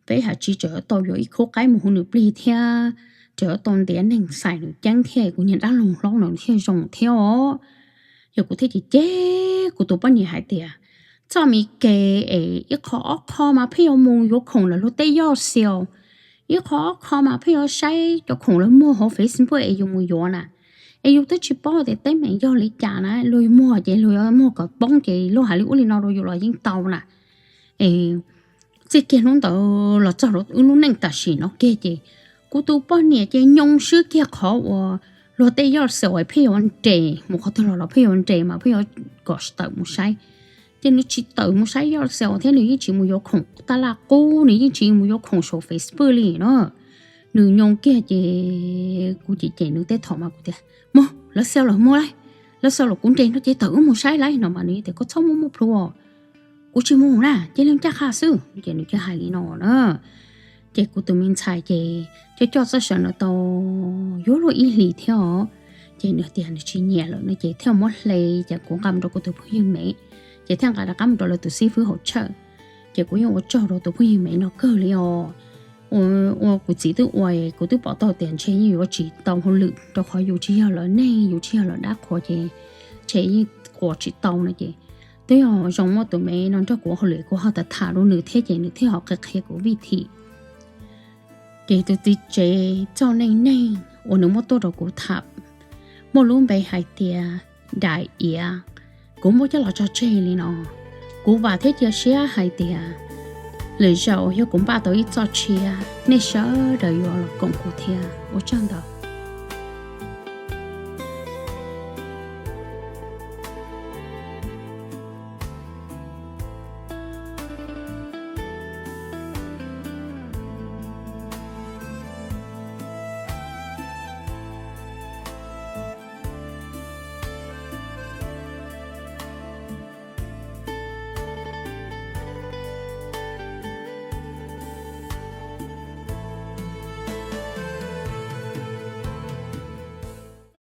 peb hais tsis tseem tau yuav ib khub qaib mus hu nws plig thiab tseem tau ntiav neeg xais nws ceeb thiab kuv niag dab laug hlob no thiaj zoo thiab os. Yog kuv thiaj cem cem kuv tus poj niam hais tias txoj me kev es ib qho ob qho mas pheej yuav mus yuav khoom lawm luag tej yoj xias, ib qho ob qho mas pheej yuav saib cov khoom lawv muag hauv Facebook es yus mus yuav na. Es yus twb tsis paub tias teeb meem yog li cas na, luag muag ces luag yuav muag kom poob ces luag hais li ub li no rau yus los yeej tau na. Es txij kiag hnub ntawd los txog rau wb lub neej tam sim no kiag ces kuv tus poj niam ces nyoo swb kiag qhov uas luag tej yoj xias pheej yuav nres mus qhov twg los los pheej yuav nres mas pheej yuav kom tawm mus saib. Ces nws tsis tawm mus saib yoj xias thiab nws yeej tsis mus yuav khoom taj laj qub, nws yeej tsis mus yuav khoom saum Facebook li no. Nws nyoo kiag ces kuv cem cem nws tej thaum mas kuv tias, Mog, lawv xaus lawm muag lauj, lawv xaus lawm kuv nres no ces tawm wb mus saib lauj no mas nws tias, Koj txhob muab muab plhu, kuv tsis mus na, cia li ncaj qha xwb. Ces nws cia hais li no na. Ces kuv tus me ntxhais ces coj coj txoj saw no tau yuav luag ib hlis thiab os. Ces nws tias nws tsis nyiam lawm no ces thiaj muab hle, ces kuv nqa mus rau kuv tus phooj ywg Mev, ces thiaj nqa rov qab mus rau lawv tus xib fwb hauv tshawj. Ces kuv yeej ua tsaug rau tus phooj ywg Mev no kawg li os. Ua kuv txiv twb ua, kuv twb pom tau tias ntshe yeej yuav tsis tau hauj lwm rau qhov yus tsis yog lawv neeg, yus tsis yog lawv dab qhuas ces ntshe yeej quas tsis tau no ces twb yog zoo muaj tus Mev no nrog kuv ua hauj lwm, kuv ho tham tham rau nws thiab ces nws thiaj ho qhia qhia kuv vij thim. Ces tus txiv tsev txoj neej neeg uas nws muab tuaj rau kuv tham muaj lub npe hais tias daim iav. Kuv muab coj los tso tseg li no. Kuv vam thiab cia siab hais tias lwm zaus yog kuv npaj tau ib txoj tshiab, nej sawv daws yuav los koom kuv thiab. Ua tsaug ntau.